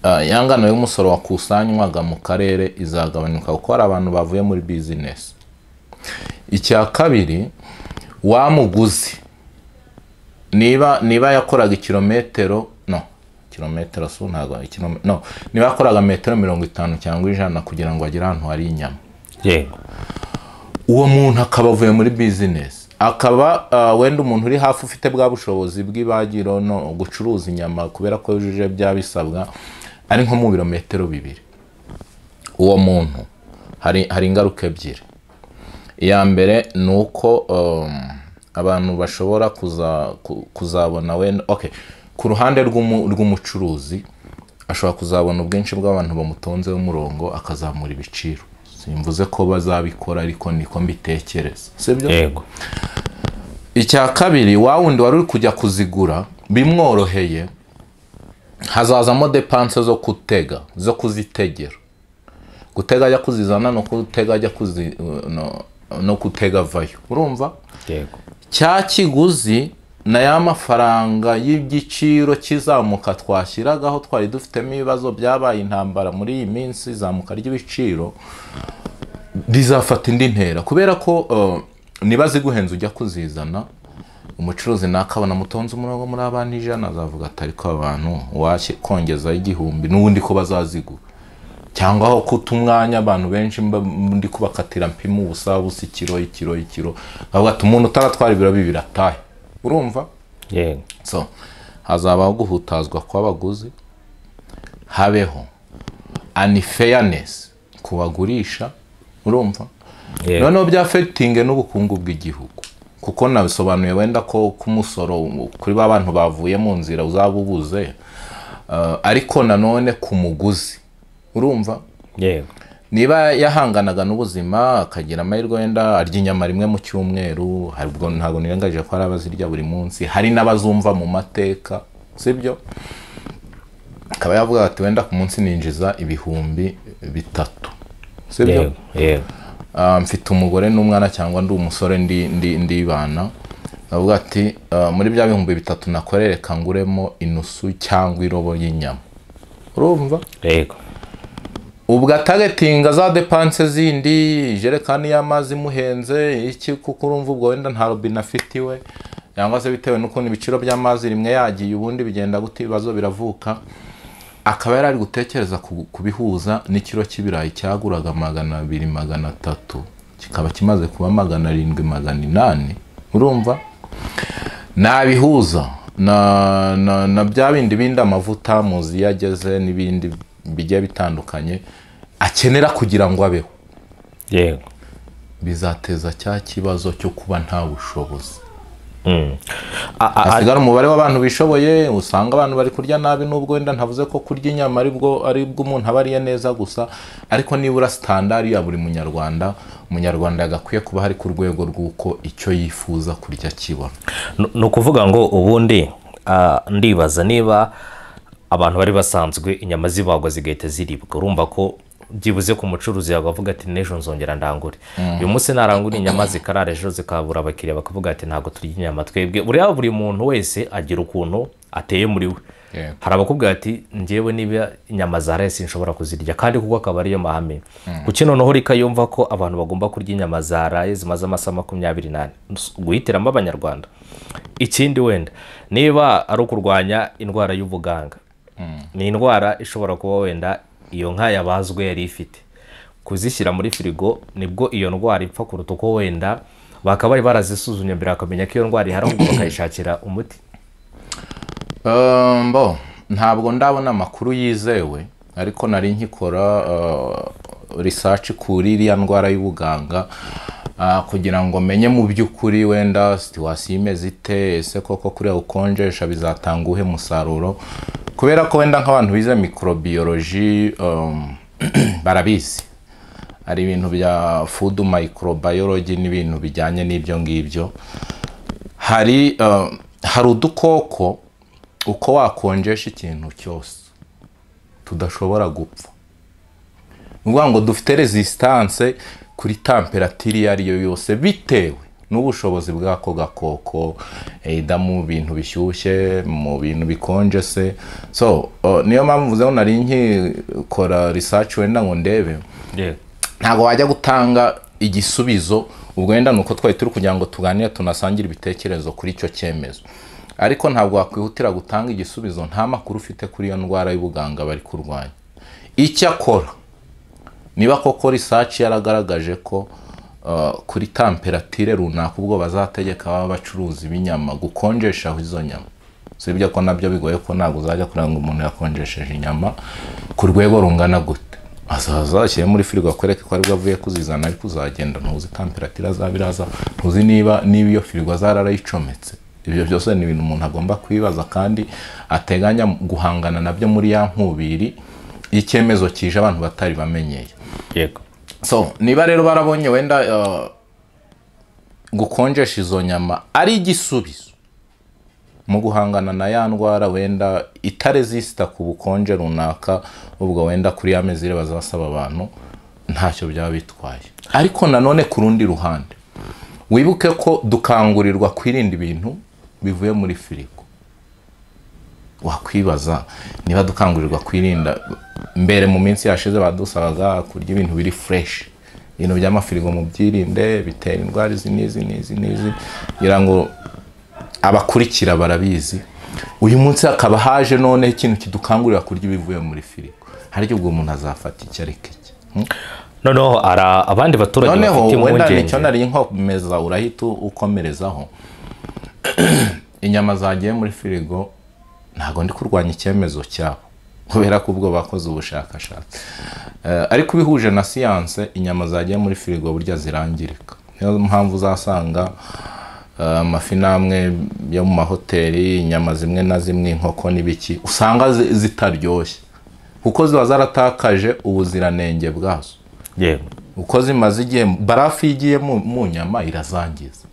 yangano y'umusoro wakusanywaga mu karere izagabanuka kuko hari abantu bavuye muri business. Icya kabiri, wa muguzi niba yakoraga ikirometero no kilometero su ntago no niba yakoraga metero 50 cyangwa 100 kugira ngo agere ahantu hari inyama, yego, uwo muntu akaba avuye muri business, akaba wenda umuntu uri hafi ufite bwa bushobozi bw'ibagiro no gucuruza inyama kubera ko yujuje bya bisabwa ari nko mu birometero 2, uwo muntu hari ingaruka ebyiri. Iya mbere ni uko abantu bashobora kuzabona wenda okay, ku ruhande rw'umucuruzi ashobora kuzabona ubwinshi bw'abantu bamutonze umurongo akazamura ibiciro. Simvuze ko bazabikora ariko niko mbitekereza, sibyo? Yego. Icya kabiri, wa wundi wari uri kujya kuzigura bimworoheye, hazazamo depanse zo kutega, zo kuzitegera, gutega ajya kuzizana no kutega ajya no kutega avayo, urumva? Yego. Cya kiguzi na ya mafaranga y'igiciro kizamuka twashyiragaho twari dufitemo ibibazo byabaye intambara muri iyi minsi, izamuka ry'ibiciro rizafata indi ntera kubera ko niba ziguhenze ujya kuzizana, umucuruzi nakabona mutonze umurongo muri abantu 100 azavuga ati ariko abantu wakongezaho 1000 n'ubundi ko bazazigura, cyangwa aho kuta umwanya abantu benshi ndi kubakatira mpima ubusa busa ikiro ikiro ikiro, avuga ati umuntu utaratwara ibiro 2 atahe, urumva? Yego. So hazabaho guhutazwa kw'abaguzi, habeho unfairness ku bagurisha, urumva? Noneho bya affecting n'ubukungu bw'igihugu, kuko nabisobanuye wenda ko kumusoro kuri ba bantu bavuye mu nzira uzabubuze, ariko nanone ku muguzi, urumva? Yego. Niba yahanganaga n'ubuzima akagira amahirwe wenda arya inyama rimwe mu cyumweru, ubwo ntabwo nirengaje ko hari abazirya buri munsi, hari n'abazumva mu mateka, sibyo? Akaba yavuga ati wenda ku munsi ninjiza 3,000, sibyo? Yego. Mfite umugore n'umwana cyangwa ndi umusore ndibana, avuga ati muri bya 3,000 nakorereka nguremo inusu cyangwa irobo y'inyama, urumva? Yego. Ubwo atagetinga za dépenses zindi, ijerekani y'amazi imuhenze iki, kuko urumva ubwo wenda nta robine afite iwe, cyangwa se bitewe n'ukuntu ibiciro by'amazi rimwe yagiye ubundi bigenda gute, ibibazo biravuka. Akaba yari ari gutekereza kubihuza n'ikiro cy'ibirayi cyaguraga 200, 300, kikaba kimaze kuba 700, 800. Urumva nabihuza na bya bindi amavuta muzi yageze n'ibindi bigiye bitandukanye akenera kugira ngo abeho. Yego, bizateza cya kibazo cyo kuba nta bushobozi. Hasigara umubare w'abantu bishoboye, usanga abantu bari kurya nabi, nubwo wenda ntavuze ko kurya inyama aribwo umuntu aba ariye neza gusa, ariko nibura standard ya buri munyarwanda, umunyarwanda yagakwiye kuba hari ku rwego rw'uko icyo yifuza kurya kibona. Ni ukuvuga ngo ubundi ndibaza niba abantu bari basanzwe inyama zibagwa zigahita ziribwa, urumva ko byibuze ku mucuruzi yavuga ati n'ejo nzongera ndangure. Uyu munsi narangura inyama zikarara, ejo zikabura abakiriya bakavuga ati ntabwo turya inyama twebwe. Buriya buri muntu wese agira ukuntu ateye muri we. Hari abakubwira ati njyewe niba inyama zaraye sinshobora kuzirya, kandi kuko akaba ariyo mahame. Kuki noneho rikayumva ko abantu bagomba kurya inyama zaraye zimaze amasaha 24, guhitiramo abanyarwanda. Ikindi wenda niba ari ukurwanya indwara y'ubuganga, ni indwara ishobora kuba wenda iyo nka yabazwe yari ifite, kuzishyira muri firigo nibwo iyo ndwara ipfa kuruta uko wenda bakabaye barazisuzumye mbere bakamenya ko iyo ndwara ihari, ahubwo bakayishakira umuti. Ntabwo ndabona amakuru yizewe, ariko nari nkikora research kuri iriya ndwara y'ubuganga kugira ngo menye mu by'ukuri wenda situation imeze ite, ese koko kuriya ukonjesha bizatanga uhe musaruro, kubera ko wenda nk'abantu bize microbiology barabizi, ari ibintu bya food microbiology n'ibintu bijyanye n'ibyo ngibyo. Hari udukoko uko wakonjesha ikintu cyose tudashobora gupfa, ni ukuvuga ngo dufite resistance kuri temperature iyo ari yo yose bitewe n'ubushobozi bw'ako gakoko, either mu bintu bishyushye, mu bintu bikonje se. So niyo mpamvu mvuze ngo nari nkikora research wenda ngo ndebe. Ntabwo wajya gutanga igisubizo ubwo wenda nuko twari turi kugira ngo tuganire tunasangire ibitekerezo kuri icyo cyemezo, ariko ntabwo wakwihutira gutanga igisubizo nta makuru ufite kuri iyo ndwara y'ubuganga bari kurwanya. Icyakora niba koko research yaragaragaje ko kuri temperature runaka ubwo bazategeka baba bacuruza ibinyama gukonjesha izo nyama, sibyo ko nabyo bigoye ko ntabwo uzajya kuranga ngo umuntu yakonjesheje inyama ku rwego rungana gute, azaza ashyire muri firigo akwereke ko aribwo avuye kuzizana, ariko uzagenda ntuzi temperature azabiraza, ntuzi niba iyo firigo azararayicometse. Ibyo byose ni ibintu umuntu agomba kwibaza kandi ateganya guhangana nabyo muri ya nkubiri y'icyemezo kije abantu batari bamenyeye. Yego. So niba rero barabonye wenda gukonjesha izo nyama ari igisubizo mu guhangana na ya ndwara wenda itaresista ku bukonje runaka, ubwo wenda kuri ya mezire bazasaba abantu ntacyo byaba bitwaye. Ariko nanone ku rundi ruhande wibuke ko dukangurirwa kwirinda ibintu bivuye muri firigo. Wakwibaza niba dukangurirwa kwirinda, mbere mu minsi yashize badusabaga kurya ibintu biri fresh, ibintu by'amafirigo mu byirinde bitera indwara izi n'izi n'izi n'izi, ngira ngo abakurikira barabizi. Uyu munsi hakaba haje none ikintu kidukangurira kurya ibivuye muri firigo, hari ubwo umuntu azafata icyo areke iki. Noneho abandi baturage bafite impungenge, wenda nicyo nari nkomeza urahita ukomerezaho. Inyama zagiye muri firigo ntabwo ndi kurwanya icyemezo cyabo kubera ko ubwo bakoze ubushakashatsi, ariko bihuje na siyanse, inyama zagiye muri firigo burya zirangirika. Niyo mpamvu uzasanga amafi namwe yo mu mahoteli, inyama zimwe na zimwe, inkoko n'ibiki, usanga zitaryoshye kuko ziba zaratakaje ubuziranenge bwazo. Yego, uko zimaze igihe barafu igiye mu nyama irazangiza.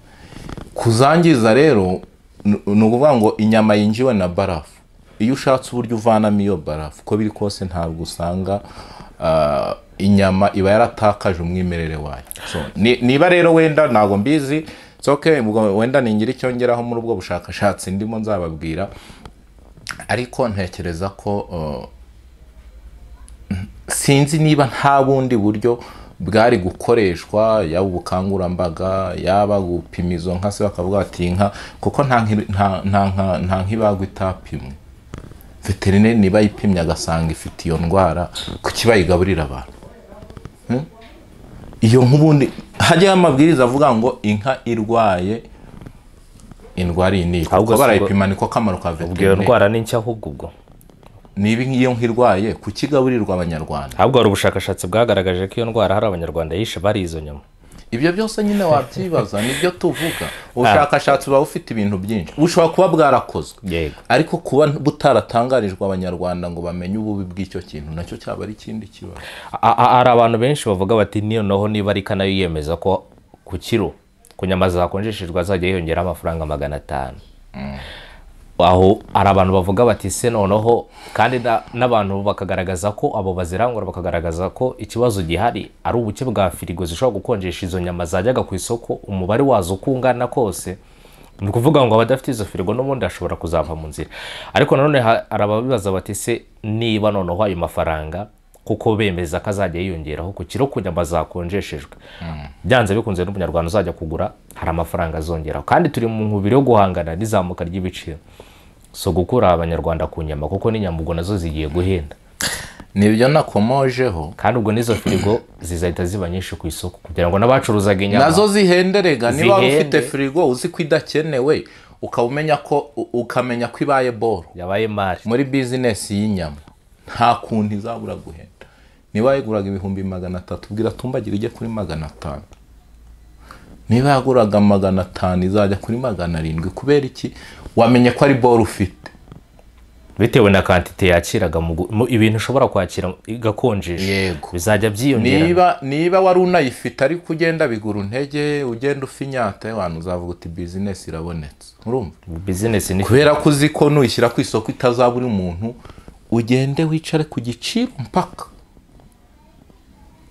Kuzangiza rero ni ukuvuga ngo inyama yinjiwe na barafu, iyo ushatse uburyo uvanamo iyo barafu uko biri kose ntabwo usanga inyama iba yaratakaje umwimerere wayo. So niba rero wenda ntabwo mbizi, okay, wenda ningira icyo ngeraho muri ubwo bushakashatsi ndimo nzababwira, ariko ntekereza ko Sinzi niba nta bundi buryo bwari gukoreshwa, yaba ubukangurambaga, yaba gupima izo nka se bakavuga bati inka, kuko nta nk'ibagwa itapimwe. Veterineri niba yipimye agasanga ifite iyo ndwara, kuki bayigaburira abantu? Iyo nk'ubundi hajyaho amabwiriza avuga ngo inka irwaye indwara iyi niyi, kuko barayipima, niko kamaro ka veterineri. Ubwo iyo ndwara ni nshya ahubwo ubwo niba iyo nka irwaye kuki igaburirwa abanyarwanda? Ahubwo hari ubushakashatsi bwagaragaje ko iyo ndwara hari abanyarwanda yishe bari izo nyama. Ibyo byose nyine wabyibaza, nibyo tuvuga. Ubushakashatsi buba bufite ibintu byinshi, bushobora kuba bwarakozwe, ariko kuba butaratangarijwe abanyarwanda ngo bamenye ububi bw'icyo kintu nacyo cyaba ari ikindi kibazo. Hari abantu benshi bavuga bati noneho niba ariko nayo yiyemeza ko ku kiro ku nyama zakonjeshejwe azajya yiyongeraho amafaranga 500. Aho hari abantu bavuga bati se noneho, kandi n'abantu bakagaragaza ko abo bazirangura bakagaragaza ko ikibazo gihari ari ubuke bwa firigo zishobora gukonjesha izo nyama zajyaga ku isoko, umubare wazo uko ungana kose. Ni ukuvuga ngo abadafite izo firigo n'ubundi ashobora kuzava mu nzira. Ariko nanone hari ababibaza bati se niba noneho ayo mafaranga kuko bemeza ko azajya yiyongeraho ku kiro ku nyama zakonjeshejwe, byanze bikunze n'umunyarwanda uzajya kugura hari amafaranga azongeraho, kandi turi mu nkubiri yo guhangana n'izamuka ry'ibiciro. So gukura abanyarwanda ku nyama, kuko n'inyama ubwo nazo zigiye guhenda. Nibyo nakomojeho, kandi ubwo n'izo firigo zizahita ziba nyinshi ku isoko kugira ngo n'abacuruzaga inyama nazo zihenderega. Niba ufite firigo uzi ko idakenewe, ukabumenya ko ukamenya ko ibaye boro, yabaye mari muri business y'inyama, nta kuntu izabura guhenda. Niba yaguraga 300,000 ubwira tumbagira ijye kuri 500. Niba yaguraga 500 izajya kuri 700. Kubera iki? Wamenye ko ari boro ufite bitewe na kantite yakiraga mu ibintu ushobora kwakira igakonjesha, bizajya byiyongera. Niba wari unayifite ariko ugenda bigura intege, ugenda ufinyata, abantu uzavuga uti business irabonetse. Urumva business ni kubera ko uzi ko nuyishyira ku isoko itazabura umuntu, ugende wicare ku giciro mpaka,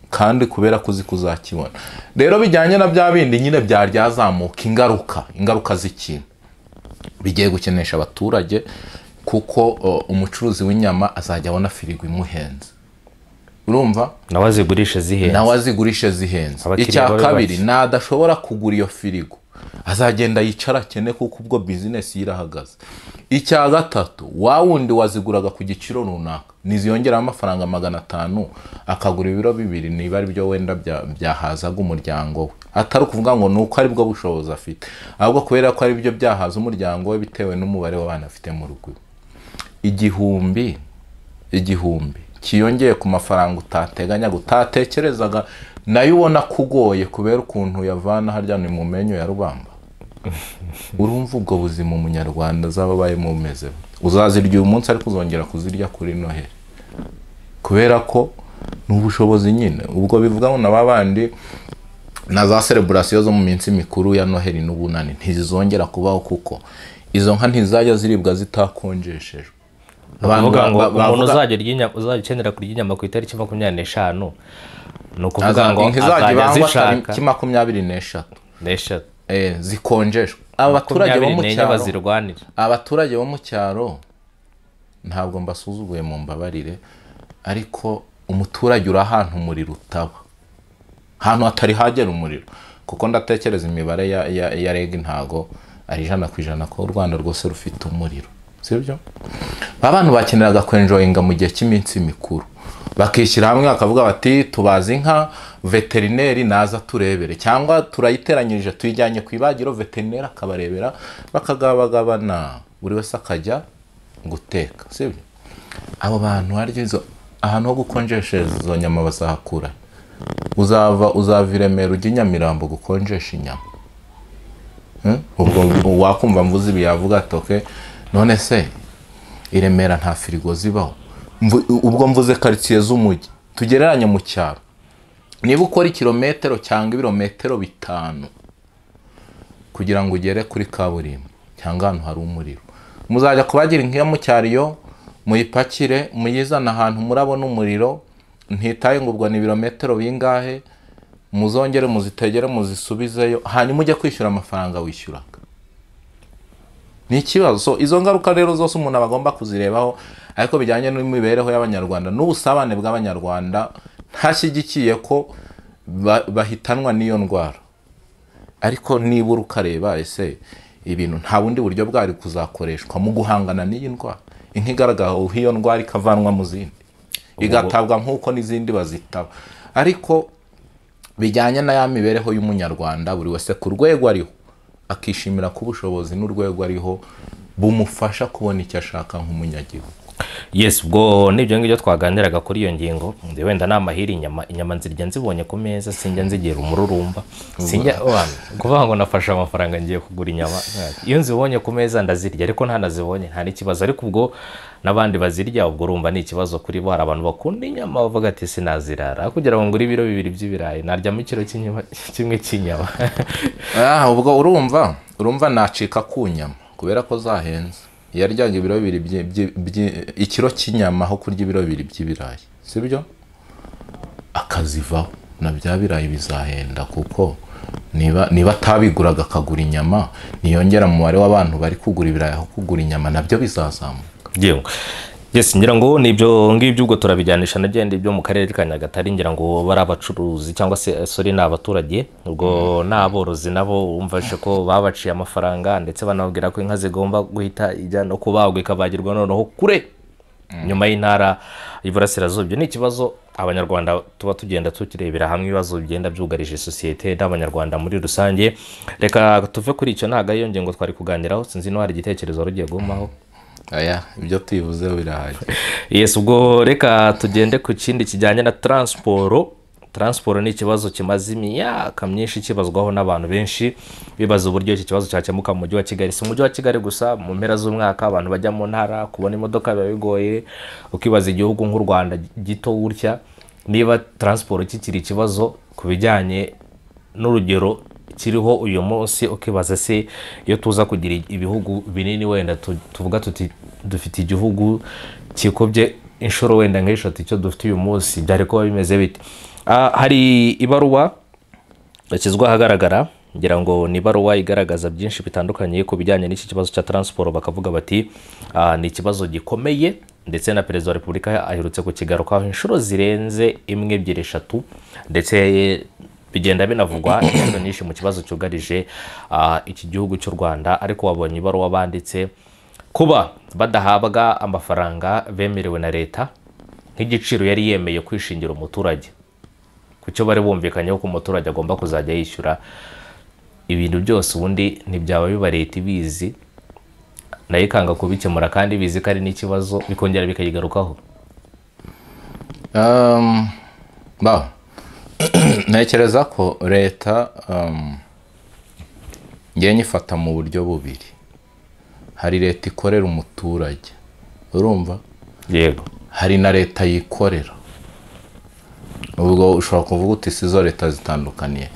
kandi kubera ko uzi kuzakibona. Rero bijyanye na bya bindi nyine byaryazamuka, ingaruka z'ikintu bigiye gukenesha abaturage, kuko umucuruzi w'inyama azajya abona firigo imuhenze. Urumva nawe azigurishe zihenze. Icya kabiri, nadashobora kugura iyo firigo azagenda yicara akene, kuko ubwo business irahagaze. Icya gatatu, wa wundi waziguraga ku giciro runaka niziyongeraho amafaranga 500 akagura ibiro 2 niba ari byo wenda byahazaga umuryango we, atari ukuvuga ngo nuko ari bwo bushobozi afite, ahubwo kubera ko ari byo byahaza umuryango we bitewe n'umubare w'abana afite mu rugo. Igihumbi kiyongeye ku mafaranga utateganya, utatekerezaga, nayo ubona kugoye kubera ukuntu yavana harya ni mu menyo ya rubamba. Urumva ubwo buzima umunyarwanda azaba abayemo bumeze? Uzazirya uyu munsi ariko uzongera kuzirya kuri Noheli, kubera ko ni ubushobozi nyine. Ubwo bivuga ngo nababandi na za celebration zo mu minsi mikuru ya Noheli n'ubunani ntizizongera kubaho, kuko izo nka ntizajya ziribwa zitakonjeshejwe. Bavuga ngo umuntu uzajya ukenera kurya inyama ku itariki 25, ni ukuvuga ngo azajya zishaka 23 zikonjeshwa. Abaturage bo mu cyaro bazirwanira. Abaturage bo mu cyaro ntabwo mbasuzuguye, mu mbabarire, ariko umuturage uri ahantu umuriro utaba, ahantu hatari hagera umuriro, kuko ndatekereza imibare ya REG ntago ari 100% ko u Rwanda rwose rufite umuriro, sibyo? Abantu bakeneraga kwenjoyinga mu gihe cy'iminsi mikuru, bakishyira hamwe bakavuga bati tubaza inka, veterineri naza turebere, cyangwa turayiteranyirije tuyijyanye ku ibagiro, veterineri akabarebera, bakagabagabana, buri wese akajya guteka, sibyo? Abo bantu harya izo ahantu ho gukonjeshereza izo nyama bazahakura? Uzava i Remera ujya i Nyamirambo gukonjesha inyama? Ubwo wakumva mvuze ibi yavuga ati okay, none se i Remera nta firigo zibaho? Ubwo mvuze quartier z'umujyi, tugereranye mu cyaro. Niba ukora ikirometero cyangwa ibirometero 5 kugira ngo ugere kuri kaburimbo cyangwa ahantu hari umuriro, muzajya kubagira inka mu cyaro, muyipakire muyizana ahantu murabona umuriro, ntitaye ngo ubwo ni ibirometero bingahe, muzongere muzitegere muzisubizeyo, hanyuma ujye kwishyura amafaranga wishyuraga. Ni ikibazo. Izo ngaruka rero zose umuntu aba agomba kuzirebaho, ariko bijyanye n'imibereho y'Abanyarwanda n'ubusabane bw'Abanyarwanda, ntashyigikiye ko bahitanwa n'iyo ndwara. Ariko nibura ukareba ese ibintu nta bundi buryo bwari kuzakoreshwa mu guhangana n'iyi ndwara, inka igaragara iyo ndwara ikavanwa mu zindi igatabwa nk'uko n'izindi bazitaba. Ariko bijyanye na ya mibereho y'Umunyarwanda, buri wese ku rwego ariho akishimira ko ubushobozi n'urwego ariho bumufasha kubona icyo ashaka nk'umunyagihugu. Yes, ubwo nibyo ngibyo twaganiraga kuri iyo ngingo. Ndi wenda namahiri inyama nzirya nzibonye ku meza, sinjya nzigera umururumba, sinjya kuvuga ngo nafashe amafaranga ngiye kugura inyama. Iyo nzibonye ku meza ndazirya, ariko ntanazibonye nta n'ikibazo. Ariko ubwo n'abandi bazirya, ubwo urumva ni ikibazo kuri bo. Hari abantu bakunda inyama bavuga ati sinazirara kugira ngo ngure ibiro 2 by'ibirayi, naryamo ikiro kimwe cy'inyama. Ubwo urumva nacika ku nyama kubera ko zahenze. Yaryaga ibiro 2 ikiro cy'inyama aho kurya ibiro 2 by'ibirayi, sibyo? Akazivaho na bya birayi bizahenda, kuko niba atabiguraga akagura inyama, niyongera mu mubare w'abantu bari kugura ibirayi aho kugura inyama, nabyo bizazamuka. Yego. Yes, ngira ngo nibyo ngibyo ubwo turabijyanisha nagende ibyo mu karere ka Nyagatare. Ngira ngo bari abacuruzi cyangwa se sorry ni abaturage, ubwo n'aborozi nabo umvashe ko babaciye amafaranga, ndetse banababwira ko inka zigomba guhita ijya no kubagwa ikabagirwa noneho kure nyuma y'intara y'Iburasirazuba. Ibyo ni ikibazo Abanyarwanda tuba tugenda tukirebera hamwe, ibibazo bigenda byugarije sosiyete n'Abanyarwanda muri rusange. Reka tuve kuri icyo, ntago ariyo ngingo twari kuganiraho. Sinzi no hari igitekerezo rugiye gumaho. Aya, ibyo tuyivuze birahagije. Yes, ubwo reka tugende ku kindi kijyanye na transport. Transport ni ikibazo kimaze imyaka myinshi kibazwaho n'abantu benshi, bibaza uburyo iki kibazo cyakemuka mu mujyi wa Kigali. Si umujyi wa Kigali gusa, mu mpera z'umwaka abantu bajya mu ntara kubona imodoka biba bigoye. Ukibaza igihugu nk'u Rwanda gito gutya, niba transport kikiri ikibazo ku bijyanye n'urugero kiriho uyu munsi, ukibaza se iyo tuza kugira ibihugu binini, wenda tuvuga tuti dufite igihugu kikobye inshuro wenda nk'eshatu icyo dufite uyu munsi, byari kuba bimeze bite? Hari ibaruwa yashyizwe ahagaragara, ngira ngo ni ibaruwa igaragaza byinshi bitandukanye ku bijyanye n'iki kibazo cya transport. Bakavuga bati ni ikibazo gikomeye, ndetse na Perezida wa Repubulika aherutse kukigarukaho inshuro zirenze 1, 2, 3, ndetse bigenda binavugwa inshuro nyinshi mu kibazo cyugarije iki gihugu cy'u Rwanda. Ariko wabonye ibaruwa banditse kuba badahabwa amafaranga bemerewe na leta nk'igiciro yari yemeye kwishingira umuturage, kucyo bari bumvikanyeho ko umuturage agomba kuzajya yishyura ibintu byose. Ubundi ntibyaba biba leta ibizi nayo ikanga kubikemura, kandi bizi ko ari n'ikibazo, bikongera bikayigarukaho. Ntekereza ko leta ngiye nyifata mu buryo bubiri. Hari leta ikorera umuturage, urumva? Yego. Hari na leta yikorera. Ubwo ushobora kuvuga uti sizo leta zitandukaniye.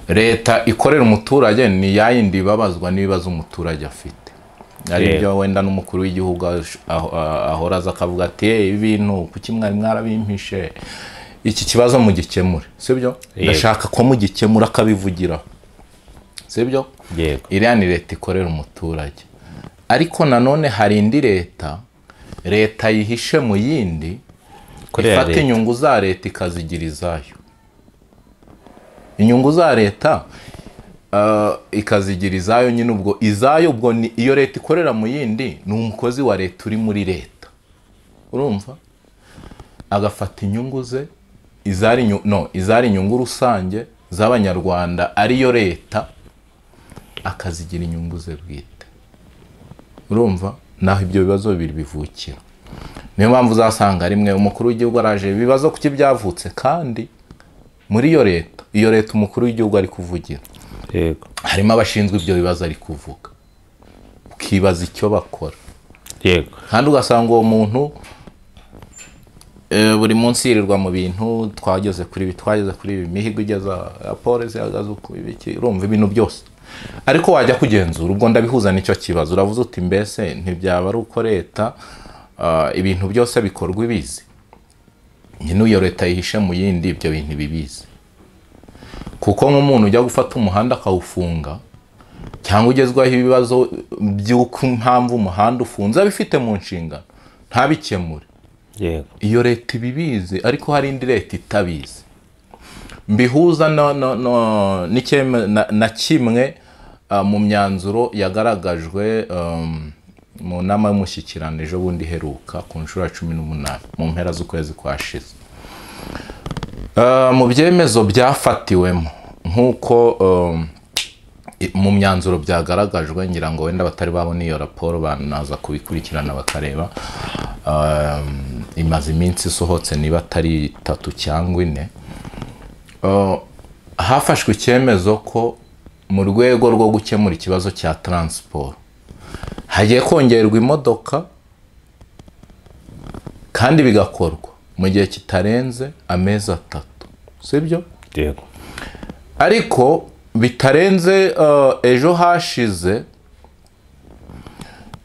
Leta ikorera umuturage ni yayindi babazwa n'ibibazo umuturage afite. Ari byo wenda n'umukuru w'igihugu ahora aza akavuga ati ibintu kuki mwari mwarabimpishe, iki kibazo mugikemure, sibyo? Ndashaka ko mugikemura, akabivugiraho, sibyo? Yego. Iriya ni leta ikorera umuturage. Ariko nanone hari indi leta, leta yihishe mu yindi, ifata inyungu za leta ikazigira izayo. Inyungu za leta ikazigira izayo nyine, ubwo izayo ubwo ni iyo leta ikorera mu yindi, ni umukozi wa leta uri muri leta, urumva? Agafata inyungu ze izari inyungu rusange z'Abanyarwanda ariyo leta, akazigira inyungu ze bwite, urumva? Naho ibyo bibazo bibiri bivukira. Niyo mpamvu uzasanga rimwe umukuru w'igihugu araje ibibazo kuki byavutse, kandi muri iyo leta, iyo leta umukuru w'igihugu ari kuvugira, yego, harimo abashinzwe ibyo bibazo ari kuvuga, ukibaza icyo bakora. Yego. Kandi ugasanga uwo muntu buri munsi yirirwa mu bintu twageze kuri ibi, twageze kuri ibi, imihigo igeza, raporo zihagaze uko, ibiki, urumva ibintu byose. Ariko wajya kugenzura, ubwo ndabihuza n'icyo kibazo. Uravuze uti mbese ntibyaba ari uko leta ibintu byose bikorwa ibizi? Nyine iyo leta yihishe mu yindi, ibyo bintu bibizi. Kuko nk'umuntu ujya gufata umuhanda akawufunga, Cyangwa ugezwaho ibibazo by'uko impamvu umuhanda ufunze abifite mu nshingano ntabikemure. Yego. Iyo leta ibibizi, ariko hari indi leta itabizi. Mbihuza no na kimwe mu myanzuro yagaragajwe mu nama y'umushyikirano ejo bundi iheruka ku nshuro ya 18 mu mpera z'ukwezi kwashize. Mu byemezo byafatiwemo nk'uko mu myanzuro byagaragajwe, ngira ngo wenda batari babona iyo raporo banaza kubikurikirana bakareba. Imaze iminsi isohotse niba atari 3 cyangwa 4. Hafashwe icyemezo ko mu rwego rwo gukemura ikibazo cya transport hagiye kongerwa imodoka kandi bigakorwa mu gihe kitarenze amezi 3, sibyo? Yego. Ariko bitarenze ejo hashize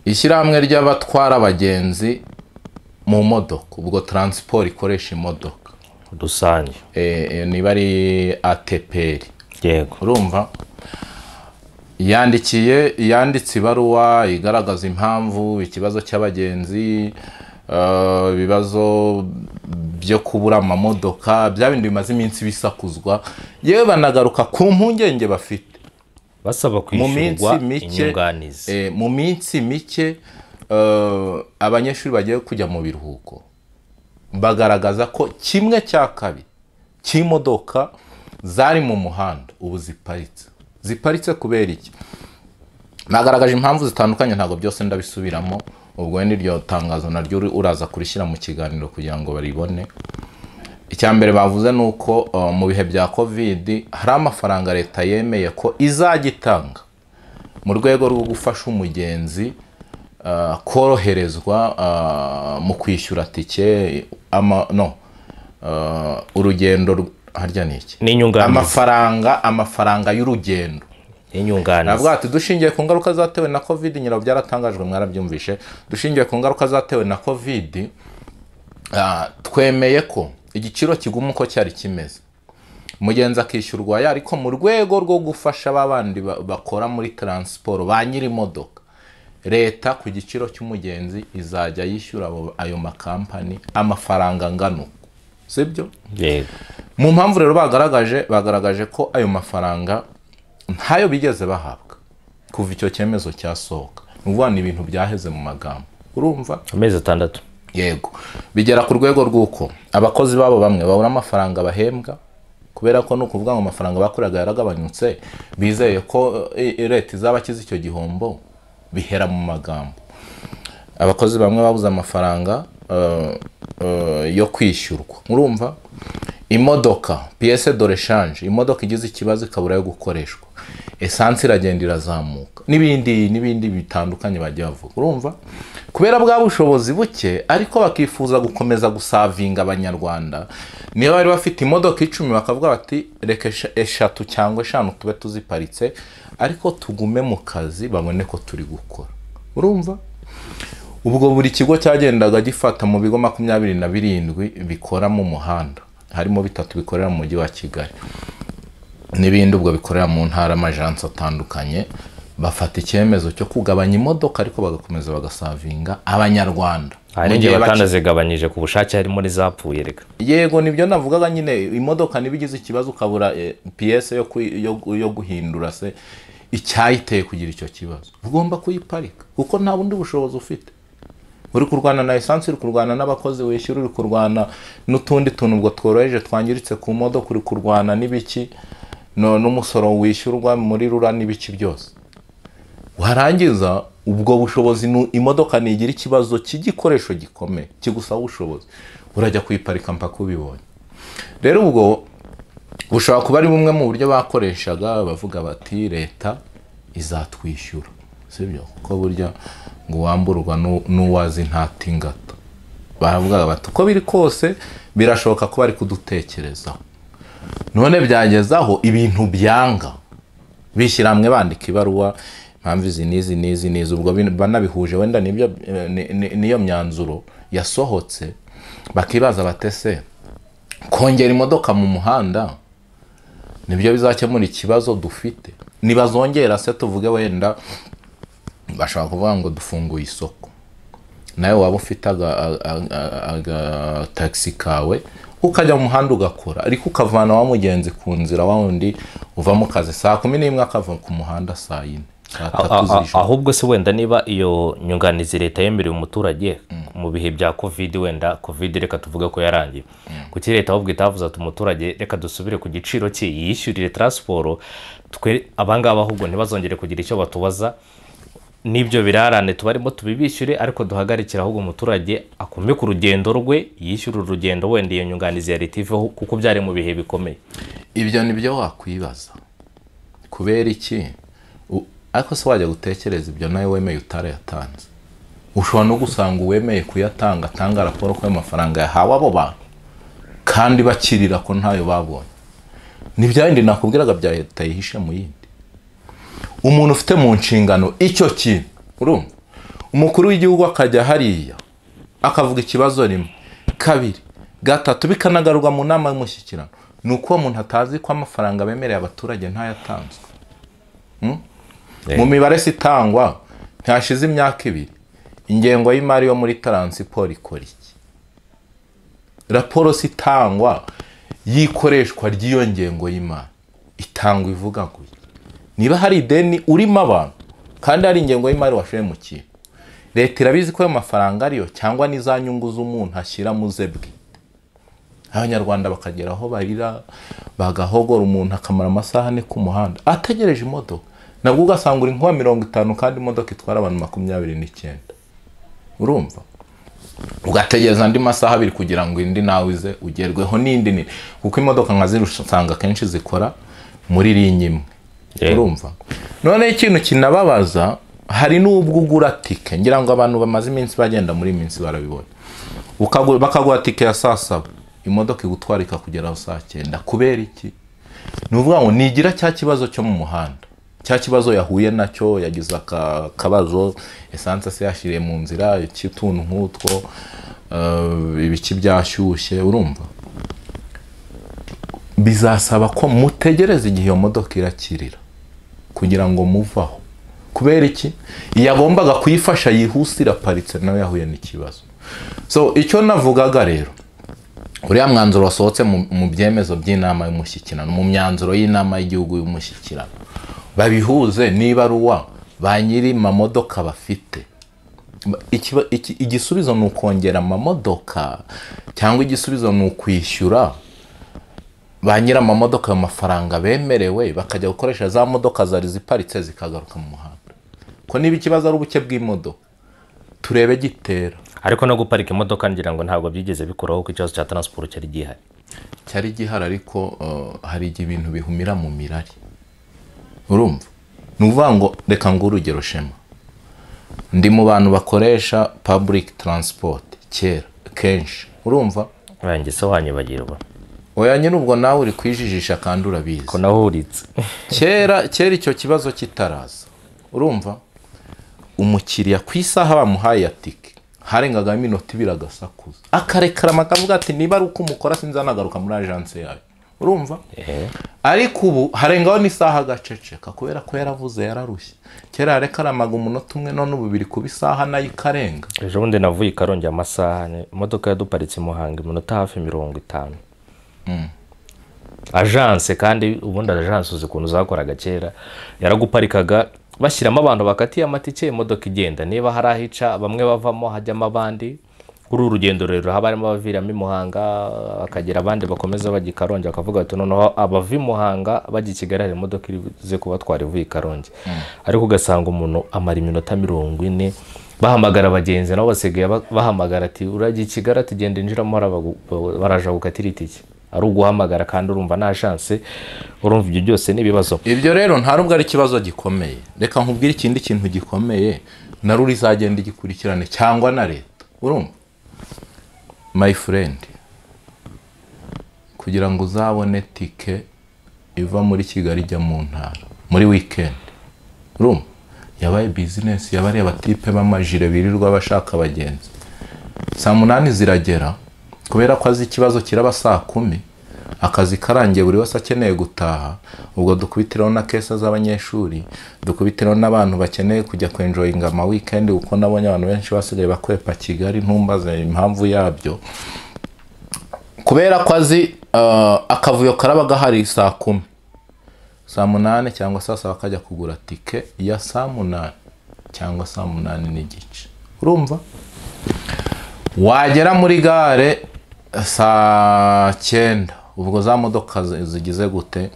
ishyirahamwe ry'abatwara abagenzi mu modoka, ubwo transport ikoresha imodoka rusange, niba ari ATPR. Yego. Urumva yanditse ibaruwa igaragaza impamvu ikibazo cy'abagenzi, ibibazo byo kubura amamodoka, bya bindi bimaze iminsi bisakuzwa, yewe banagaruka ku mpungenge bafite basaba kwishyurwa inyunganizi. Mu minsi mike abanyeshuri bagiye kujya mu biruhuko, bagaragaza ko 1/2 cy'imodoka zari mu muhanda ubu ziparitse kubera iki? Nagaragaje impamvu zitandukanye, ntabwo byose ndabisubiramo, ubwo wenda iryo tangazo naryo uraza kurishyira mu kiganiro kugira ngo baribone. Icya mbere bavuze ni uko mu bihe bya Covid hari amafaranga leta yemeye ko izajya itanga mu rwego rwo gufasha umugenzi koroherezwa mu kwishyura tike urugendo harya ni iki? Amafaranga y'urugendo. Navuga ati dushingiye ku ngaruka zatewe na Covid, nyiraho byaratangajwe mwarabyumvishe, dushingiye ku ngaruka zatewe na Covid, twemeye ko igiciro kiguma uko cyari kimeze, umugenzi akishyurwa ya, ariko mu rwego rwo gufasha babandi bakora muri transport ba nyiri imodoka, leta ku giciro cy'umugenzi izajya yishyura ayo makampani amafaranga angana uko, sibyo? Yego. Mu mpamvu rero bagaragaje ko ayo mafaranga ntayo bigeze bahabwa kuva icyo cyemezo cyasohoka. Ni ni ibintu byaheze mu magambo, urumva? Amezi 6. Yego. Bigera ku rwego rw'uko abakozi babo bamwe babura amafaranga bahembwa, kubera ko nukuvuga ngo amafaranga bakoraga yaragabanyutse, bizeye ko leta izabakiza icyo gihombo, bihera mu magambo. Abakozi bamwe babuze amafaranga yo kwishyurwa, urumva? Imodoka pièce de rechange, imodoka igize ikibazo ikabura yo gukoreshwa, essence iragenda irazamuka, n'ibindi bitandukanye bagiye bavuga, urumva? Kubera bwa bushobozi buke, ariko bakifuza gukomeza gusavinga abanyarwanda. Niba bari bafite imodoka 10 bakavuga bati reka 3 cyangwa 5 tube tuziparitse, ariko tugume mu kazi babone ko turi gukora, urumva? Ubwo buri kigo cyagendaga gifata mu bigo 27 bikora mu muhanda, harimo 3 bikorera mu mujyi wa Kigali n'ibindi ubwo bikorera mu ntara, amajansi atandukanye, bafata icyemezo cyo kugabanya imodoka ariko bagakomeza bagasavinga abanyarwanda. Hari igihe batanazigabanyije ku bushake, harimo n'izapfuye reka. Yego, nibyo navugaga nyine, imodoka nibigize ikibazo ukabura pièce yo guhindura se icyayiteye kugira icyo kibazo, ugomba kuyiparika kuko nta bundi bushobozi ufite. Uri kurwana na essence, uri kurwana n'abakozi wishyura, uri kurwana n'utundi tuntu ubwo tworoheje twangiritse ku modoka, uri kurwana n'ibiki n'umusoro wishyurwa muri rura n'ibiki byose. Warangiza ubwo bushobozi, imodoka nigira ikibazo cy'igikoresho gikomeye kigusaba ubushobozi, urajya kuyiparika mpaka ubibonye. Rero ubwo bushobora kuba ari bumwe mu buryo bakoreshaga bavuga bati leta izatwishyura, sibyo? Kuko burya ngo wamburwa n'uwazi ntatingata. Baravuga bati uko biri kose birashoboka ko bari kudutekerezaho. None byagezaho ibintu byanga, bishyira hamwe bandika ibaruwa impamvu izi n'izi n'izi n'izi, ubwo banabihuje wenda nibyo niyo myanzuro yasohotse, bakibaza batese kongera imodoka mu muhanda nibyo bizakemura ikibazo dufite. Nibazongera se tuvuge wenda bashobora kuvuga ngo dufunguye isoko, nawe waba ufite agatagisi kawe ukajya mu muhanda ugakora, ariko ukavana wa mugenzi ku nzira, wa wundi uva mu kazi saa 11 akava ku muhanda saa 4, saa 3 z'ijoro. Ahubwo se wenda niba iyo nyunganizi leta yemereye umuturage mu bihe bya Covid, wenda Covid reka tuvuge ko yarangiye, kuki leta ahubwo itavuze ati umuturage reka dusubire ku giciro cye yishyurire transport, twe abangaba ahubwo ntibazongere kugira icyo batubaza, n'ibyo birarane tubarimo tubibishyure, ariko duhagarikira ahubwo umuturage akome ku rugendo rwe yishyura urugendo, wenda iyo nyunganizi ya leta iveho, kuko byari mu bihe bikomeye. Ibyo nibyo wakwibaza, kubera iki? Ariko se wajya gutekereza ibyo nawe wemeye utarayatanze? Ushobora no gusanga uwemeye kuyatanga atanga raporo ko ayo mafaranga yahawe abo bantu kandi bakirira ko ntayo babonye. Ni bya bindi nakubwiraga bya leta yihishe mu yindi. Umuntu ufite mu nshingano icyo kintu, urumva umukuru w'igihugu akajya hariya akavuga ikibazo rimwe, kabiri, gatatu, bikanagarurwa mu nama y'umushyikirano, ni uko uwo muntu atazi ko amafaranga bemereye abaturage ntayatanzwe. Mu mibare se itangwa ntihashize imyaka 2, ingengo y'imari yo muri taransiporo ikora iki? Raporo se itangwa y'ikoreshwa ry'iyo ngengo y'imari itangwa ivuga ngo niba hari ideni urimo abantu kandi hari ingengo y'imari washoye mu kintu, leta irabizi ko ayo mafaranga ariyo cyangwa n'iza nyungu z'umuntu ashyira mu ze bwite. Abanyarwanda bakagera aho barira bagahogora, umuntu akamara amasaha 4 ku muhanda ategereje imodoka, nabwo ugasanga uri nkuwa 50 kandi imodoka itwara abantu 29. Urumva ugategereza andi masaha 2 kugira ngo indi nawe ize ugerweho n'indi nini, kuko imodoka nka ziri usanga kenshi zikora muri linye imwe. Urumva none ikintu kinababaza, hari n'ubwo ugura tike, ngira ngo abantu bamaze iminsi bagenda muri minsi barabibona, bakaguha tike ya saa 7, imodoka igutwara ikakugeraho saa 9. Kubera iki? Ni ukuvuga ngo nigira cya kibazo cyo mu muhanda, cya kibazo yahuye nacyo, yagize akabazo, esanse se yashiriye mu nzira, ikituntu nk'utwo, ibiki byashyushye. Urumva bizasaba ko mutegereza igihe iyo modoka irakirira kugira ngo muvaho. Kubera iki? Yagombaga kuyifasha yihuse iraparitse, nawe yahuye n'ikibazo. So icyo navugaga rero, uriya mwanzuro wasohotse mu byemezo by'inama y'umushyikirano, mu myanzuro y'inama y'igihugu y'umushyikirano, babihuze n'ibaruwa ba nyiri mamodoka bafite. Igisubizo ni ukongera amamodoka, cyangwa igisubizo ni ukwishyura ba nyiri amamodoka amafaranga bemerewe, bakajya gukoresha za modoka zari ziparitse zikagaruka mu muhanda. Ko niba ikibazo ari ubuke bw'imodoka, turebe gitera. Ariko no guparika imodoka ngira ngo ntabwo byigeze bikuraho ko ikibazo cya transport cyari gihari. Cyari gihari, ariko hari igihe ibintu bihumira mu mirari. Urumva ni ukuvuga ngo reka ngo urugero Shema, ndi mu bantu bakoresha public transport kera kenshi. Urumva rangi se wanyibagirwa? Oya nyine ubwo nawe uri kwijijisha kandi urabizi ko nahuritse. Kera icyo kibazo kitaraza, urumva umukiriya ku isaha bamuhaye ya tike harengaga iminota 2 agasakuza, akarekarama akavuga ati niba ari uko umukora sinzanagaruka muri agence yawe. Urumva ariko ubu harengaho n'isaha agaceceka kubera ko yaravuze yararushye. Kera yarekaramaga umunota umwe, none ubu biri kuba isaha nayo ikarenga. Ejo bundi navuye i Karongi amasaha, imodoka yaduparitse Muhanga iminota hafi 50. Agence kandi ubundi agence uzi ukuntu zakoraga kera, yaraguparikaga bashyiramo abantu bakatiye amatike, imodoka igenda, niba hari ahica bamwe bavamo hajyamo abandi. Kuri uru rugendo rero haba harimo abaviramo i Muhanga bakagira abandi bakomeza bajya i Karongi, bakavuga bati noneho abava i Muhanga bajya i Kigali hari imodoka irize kubatwara ivuye i Karongi. Ariko ugasanga umuntu amara iminota 40 bahamagara abagenzi, nabo basigaye bahamagara ati urajya i Kigali, ati genda injiramo, baraja gukatira itike. Ari uguhamagara kandi urumva nta chance. Urumva ibyo byose ni ibibazo. Ibyo rero nta nubwo ari ikibazo gikomeye. Reka nkubwire ikindi kintu gikomeye na ruri izagenda igikurikirane cyangwa na leta. Urumva my friend, kugira ngo uzabone tike iva muri Kigali ijya mu ntara muri weekend, urumva yabaye business yabariye abatipe b'amajire birirwa bashaka abagenzi. Saa 8 ziragera, kubera ko azi ikibazo kiraba saa 10, Akazi karangiye, buri wese akeneye gutaha. Ubwo dukubitiraho na case z'abanyeshuri, dukubitiraho n'abantu bakeneye kujya kwenjoyinga ama weekend, kuko nabonye abantu benshi basigaye bakwepa Kigali, ntumbaze impamvu yabyo, kubera ko azi akavuyo karaba gahari saa 10, saa 8 cyangwa saa 7, akajya kugura tike ya saa 8 cyangwa saa 8:30. Urumva, wagera muri gare saa 9, ubwo za modoka zigize gute,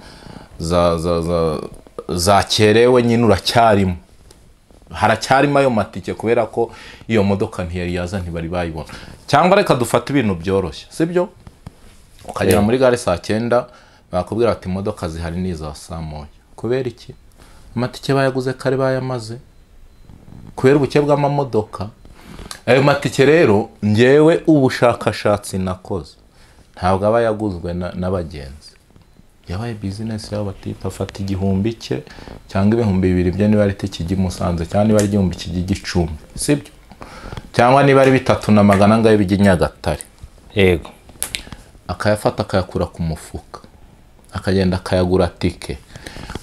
zakerewe nyine, uracyarimo, haracyarimo ayo matike, kubera ko iyo modoka ntiyari yaza, ntibari bayibona. Cyangwa reka dufate ibintu byoroshye, sibyo? Ukagera muri gare saa 9, bakubwira bati imodoka zihari ni iza saa 1. Kubera iki? Amatike bayaguze kare, bayamaze, kubera ubuke bw'amamodoka. Ayo matike rero, ngewe ubushakashatsi nakoze, ntabwo aba yaguzwe n'abagenzi, yabaye business yabo. Batipa afata 1000 cye cyangwa 2000 bye, niba ari kijya i Musanze, cyangwa niba ari 1000 kijya i Gicumbi, sibyo? Cyangwa niba ari bitatu na magana angahe bijya i Nyagatare. Akayafata, akayakura ku mufuka, akagenda akayagura tike.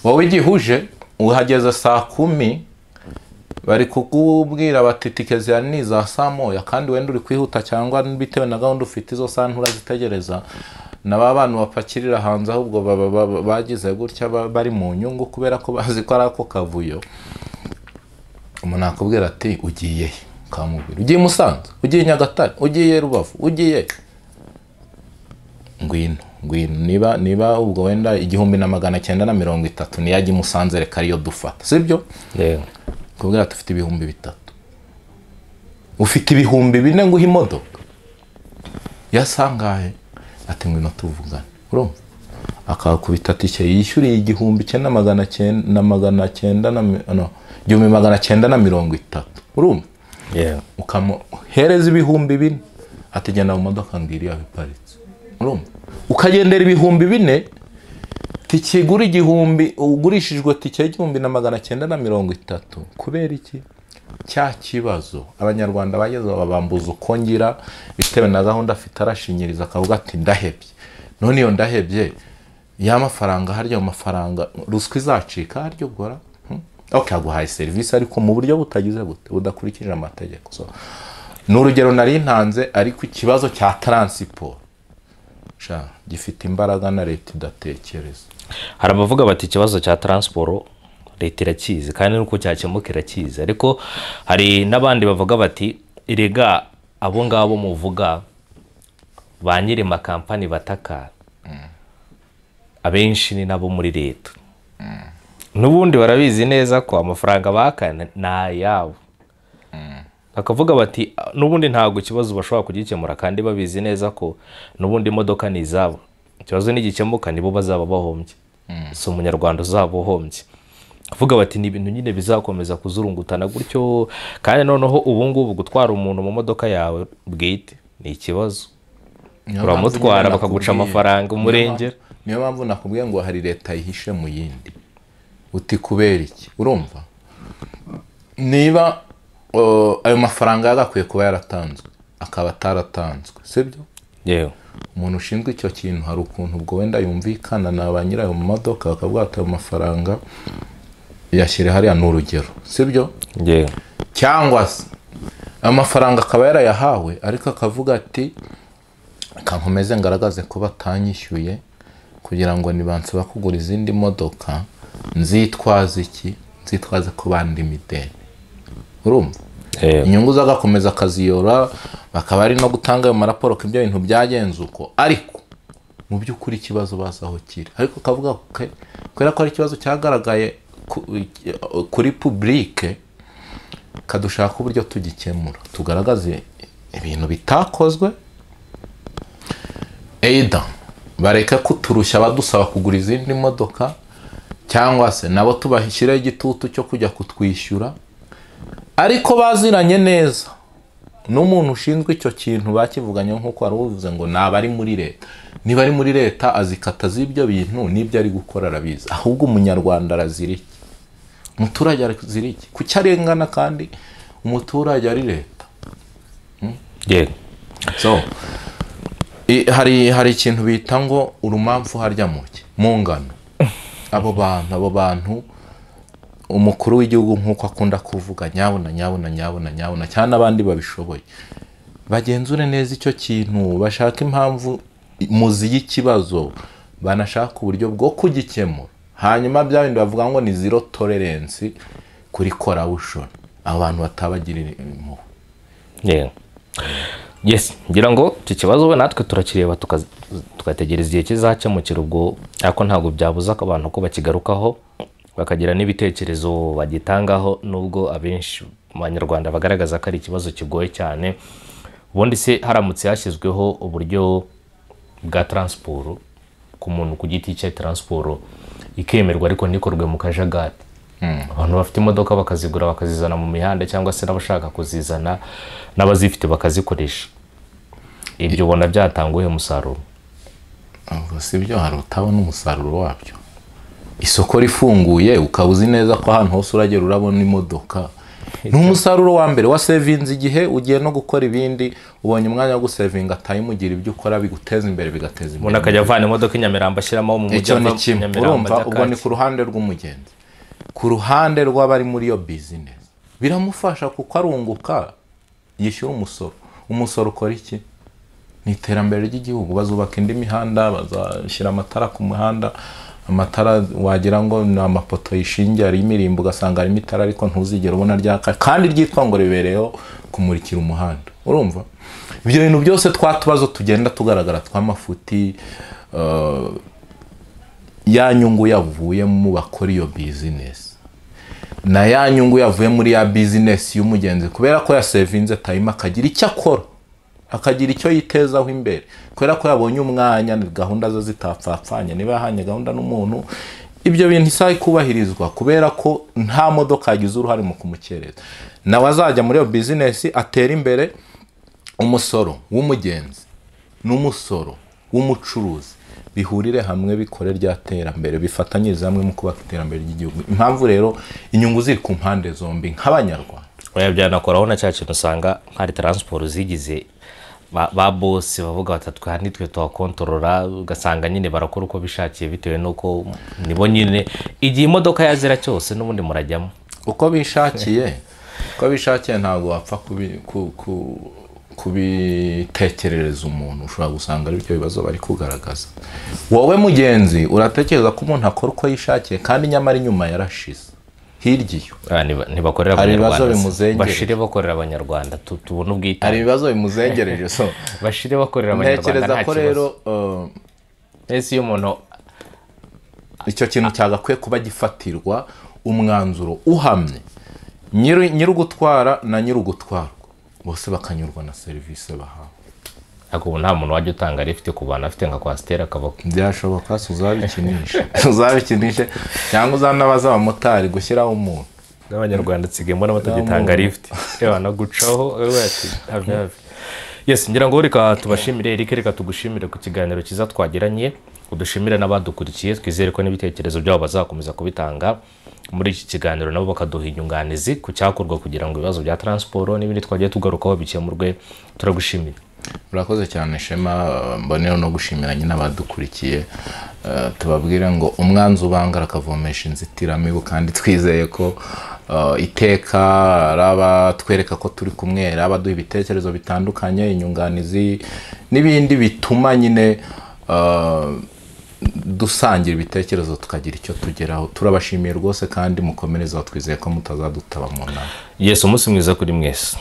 Wowe igihe uje uhageze saa 10, bari kukubwira bati tike zihari ni iza saa 1, kandi wenda uri kwihuta cyangwa bitewe na gahunda ufite, izo saa nturazitegereza. Na ba bantu bapakirira hanze ahubwo baba bagize gutya, bari mu nyungu, kubera ko bazi ko ari ako kavuyo. Umuntu akubwira ati ugiye he? Ukamubwira ugiye i Musanze, ugiye i Nyagatare, ugiye Rubavu, ugiye, ngwino, ngwino. Niba ubwo wenda 1930 niyo ajya i Musanze, reka ariyo dufata, sibyo? Yego. Kubwira ati ufite 3000, ufite 4000 nguha imodoka yasangahe? Ati ngwino tuvugane. Urumva, akakubita tike yishyuriye 1900 na magana cyenda na no, 1930. Urumva, ukamuhereza 4000, ati genda mu modoka ngiriya iparitse. Urumva, ukagendera 4000, tike igura 1000, ugurishijwe tike y'1930. Kubera iki? Cya kibazo Abanyarwanda bageze babambuza uko ngira, bitewe na gahunda afite, arashinyiriza akavuga ati ndahebye. None iyo ndahebye ya mafaranga, harya ayo mafaranga ruswa izacika harya ubwo? Okay, aguhaye serivisi ariko mu buryo butagize gute, budakurikije amategeko. So ni urugero nari ntanze, ariko ikibazo cya transport sha gifite imbaraga na leta idatekereza. Hari abavuga bati ikibazo cya transport leta irakizi, kandi nuko cyakemuka irakizi. Ariko hari n'abandi bavuga bati erega abo ngabo muvuga ba nyiri makampani bataka, abenshi ni nabo muri leta, n'ubundi barabizi neza ko amafaranga baka ni ayabo. Bakavuga bati n'ubundi ntabwo ikibazo bashobora kugikemura, kandi babizi neza ko n'ubundi imodoka ni izabo, ikibazo nigikemuka nibo bazaba bahombye, si umunyarwanda uzaba uhombye. Kuvuga bati ni ibintu nyine bizakomeza kuzurungutana gutyo, kandi noneho ubu ngubu gutwara umuntu mu modoka yawe bwite ni ikibazo. Niyo mpamvu Uramutwara nyine bakaguca amafaranga umurengera. Niyo mpamvu nakubwiye ngo hari leta yihishe mu yindi. Uti kubera iki? Urumva, niba ayo mafaranga yagakwiye kuba yaratanzwe akaba ataratanzwe, sibyo? Yewe. Umuntu ushinzwe icyo kintu, hari ukuntu ubwo wenda yumvikana na ba nyirayo mu modoka, bakavuga ati ayo mafaranga yashyire hariya, ni urugero, sibyo? Yewe. Cyangwa se amafaranga akaba yarayahawe, ariko akavuga ati reka nkomeze ngaragaze ko batanyishyuye, kugira ngo nibansaba kugura izindi modoka nzitwaze iki? Nzitwaze ko bandimo ideni. Urumva, inyungu zagakomeza akaziyora, bakaba ari no gutanga ayo maraporo ko ibyo bintu byagenze uko, ariko mu by'ukuri ikibazo bazi aho kiri. Ariko kavuga kubera ko ari ikibazo cyagaragaye kuri public, kadushaka uburyo tugikemura, tugaragaze ibintu bitakozwe, either bareke kuturushya badusaba kugura izindi modoka, cyangwa se nabo tubashyireho igitutu cyo kujya kutwishyura. Ariko baziranye neza n'umuntu ushinzwe icyo kintu, bakivuganye, nk'uko wari ubivuze ngo ni abari muri leta. Niba ari muri leta, azikata z'ibyo bintu n'ibyo ari gukora arabizi. Ahubwo umunyarwanda arazira iki? Umuturage arazira iki? Kuki arengana kandi umuturage ari leta? Yego. So Hari ikintu bita ngo urumamfu harya muke mu ngano. Abo bantu umukuru w'igihugu nk'uko akunda kuvuga nyabuna nyabuna nyabuna nyabuna cyane abandi babishoboye bagenzure neza icyo kintu, bashaka impamvu muzi y'ikibazo, banashaka uburyo bwo kugikemura. Hanyuma bya bindi bavuga ngo ni zero tolerance kuri corruption, abantu batabagirira impuhwe. Yes, ngira ngo iki kibazo we natwe turakireba tugategereza igihe kizakemukira ubwo, ariko ntabwo byabuza abantu ko bakigarukaho bakagira n'ibitekerezo bagitangaho, nubwo abenshi mu Banyarwanda bagaragaza ko ari ikibazo kigoye cyane. Ubundi se haramutse hashyizweho uburyo bwa transport ku muntu ku giti cye, transport ikemerwa ariko ntikorwe mu kajagari, abantu bafite imodoka bakazigura bakazizana mu mihanda, cyangwa se n'abashaka kuzizana n'abazifite bakazikoresha, ibyo ubona byatanga uwuhe musaruro? Si byo, hari utabona umusaruro wabyo. Isoko rifunguye ukaba uzi neza ko ahantu hose uragera urabona imodoka, ni umusaruro wa mbere wa sevinze igihe ugiye no gukora ibindi, ubonye umwanya wo gusevinga time, ugira ibyo ukora biguteza imbere, bigateza imbere. Umuntu akajya avana imodoka i Nyamirambo ashyiramo mu mujyi, urumva ubwo ni ku ruhande rw'umugenzi. Ku ruhande rw'abari muri iyo business biramufasha kuko arunguka, yishyura umusoro. Umusoro ukora iki? Ni iterambere ry'igihugu. Bazubaka indi mihanda, bazashyira amatara ku muhanda, amatara wagira ngo ni amapoto yishingiye ari imirimbo, ugasanga harimo itara ariko ntuzigere ubona ryaka kandi ryitwa ngo ribereyeho kumurikira umuhanda. Urumva ibyo bintu byose twa tubazo tugenda tugaragara tw'amafuti, ya nyungu yavuye mu bakora iyo business na ya nyungu yavuye muri ya business y'umugenzi, kubera ko yasevinze time akagira icyo akora, akagira icyo yitezaho imbere, kubera ko yabonye umwanya, gahunda ze zitapfapfanye, niba yahanye gahunda n'umuntu, ibyo bintu isaha ikubahirizwa kubera ko nta modoka yagize uruhare mu kumukereza. Nawe azajya muri iyo business atera imbere. Umusoro w'umugenzi n'umusoro w'umucuruzi bihurire hamwe, bikore rya terambere, bifatanyirize hamwe mu kubaka iterambere ry'igihugu. Impamvu rero inyungu ziri ku mpande zombi nk'Abanyarwanda. Oya, byanakoraho na cya kintu usanga hari transport zigize ba boss bavuga batatu kandi twe twakontorora, ugasanga nyine barakora uko bishakiye bitewe nuko nibo nyine igihe imodoka yazira cyose n'ubundi murajyamo uko bishakiye. Uko bishakiye ntabwo wapfa kubitekerereza umuntu. Ushobora gusanga ari byo bibazo bari kugaragaza. Wowe mugenzi uratekereza ko umuntu akora uko yishakiye kandi nyamara inyuma yarashize hirya iyo. Ntibakorera Abanyarwanda, bashire bakorera Abanyarwanda, tubone ubwitange. Hari ibibazo bimuzengereje, so bashire bakorera Abanyarwanda nta kibazo. Rero ese iyo umuntu icyo kintu cyagakwiye kuba gifatirwa umwanzuro uhamye, nyir'ugutwara na nyir'ugutwarwa bose bakanyurwa na serivisi bahawe. Ariko ubu nta muntu wajya utanga lift ku bantu afite nka kwasiteri akaba byashoboka. Uzabikinishe cyangwa uzanabaza abamotari gushyiraho umuntu. N'Abanyarwanda nsigaye mbona batagitanga lift, ewa gucaho have have. Yes, ngira ngo reka tubashimire Eric, reka tugushimire ku kiganiro cyiza twagiranye, udushimire n'abadukurikiye, twizere ko n'ibitekerezo byabo bazakomeza kubitanga muri iki kiganiro, nabo bakaduha inyunganizi ku cyakorwa kugira ngo ibibazo bya transport n'ibindi twagiye tugarukaho bikemurwe. Turagushimira. Urakoze cyane Shema, mbonero no gushimira nyine abadukurikiye. Tubabwira ngo umwanzi ubangara akavomesha inzitiramibu, kandi twizeye ko iteka araba twereka ko turi kumwe, abaduha ibitekerezo bitandukanye, inyunganizi n'ibindi bituma nyine dusangira ibitekerezo tukagira icyo tugeraho. Turabashimiye rwose kandi mukomereze aho, twizeye ko mutazadutaba mu nama. Yes, umunsi mwiza kuri mwese.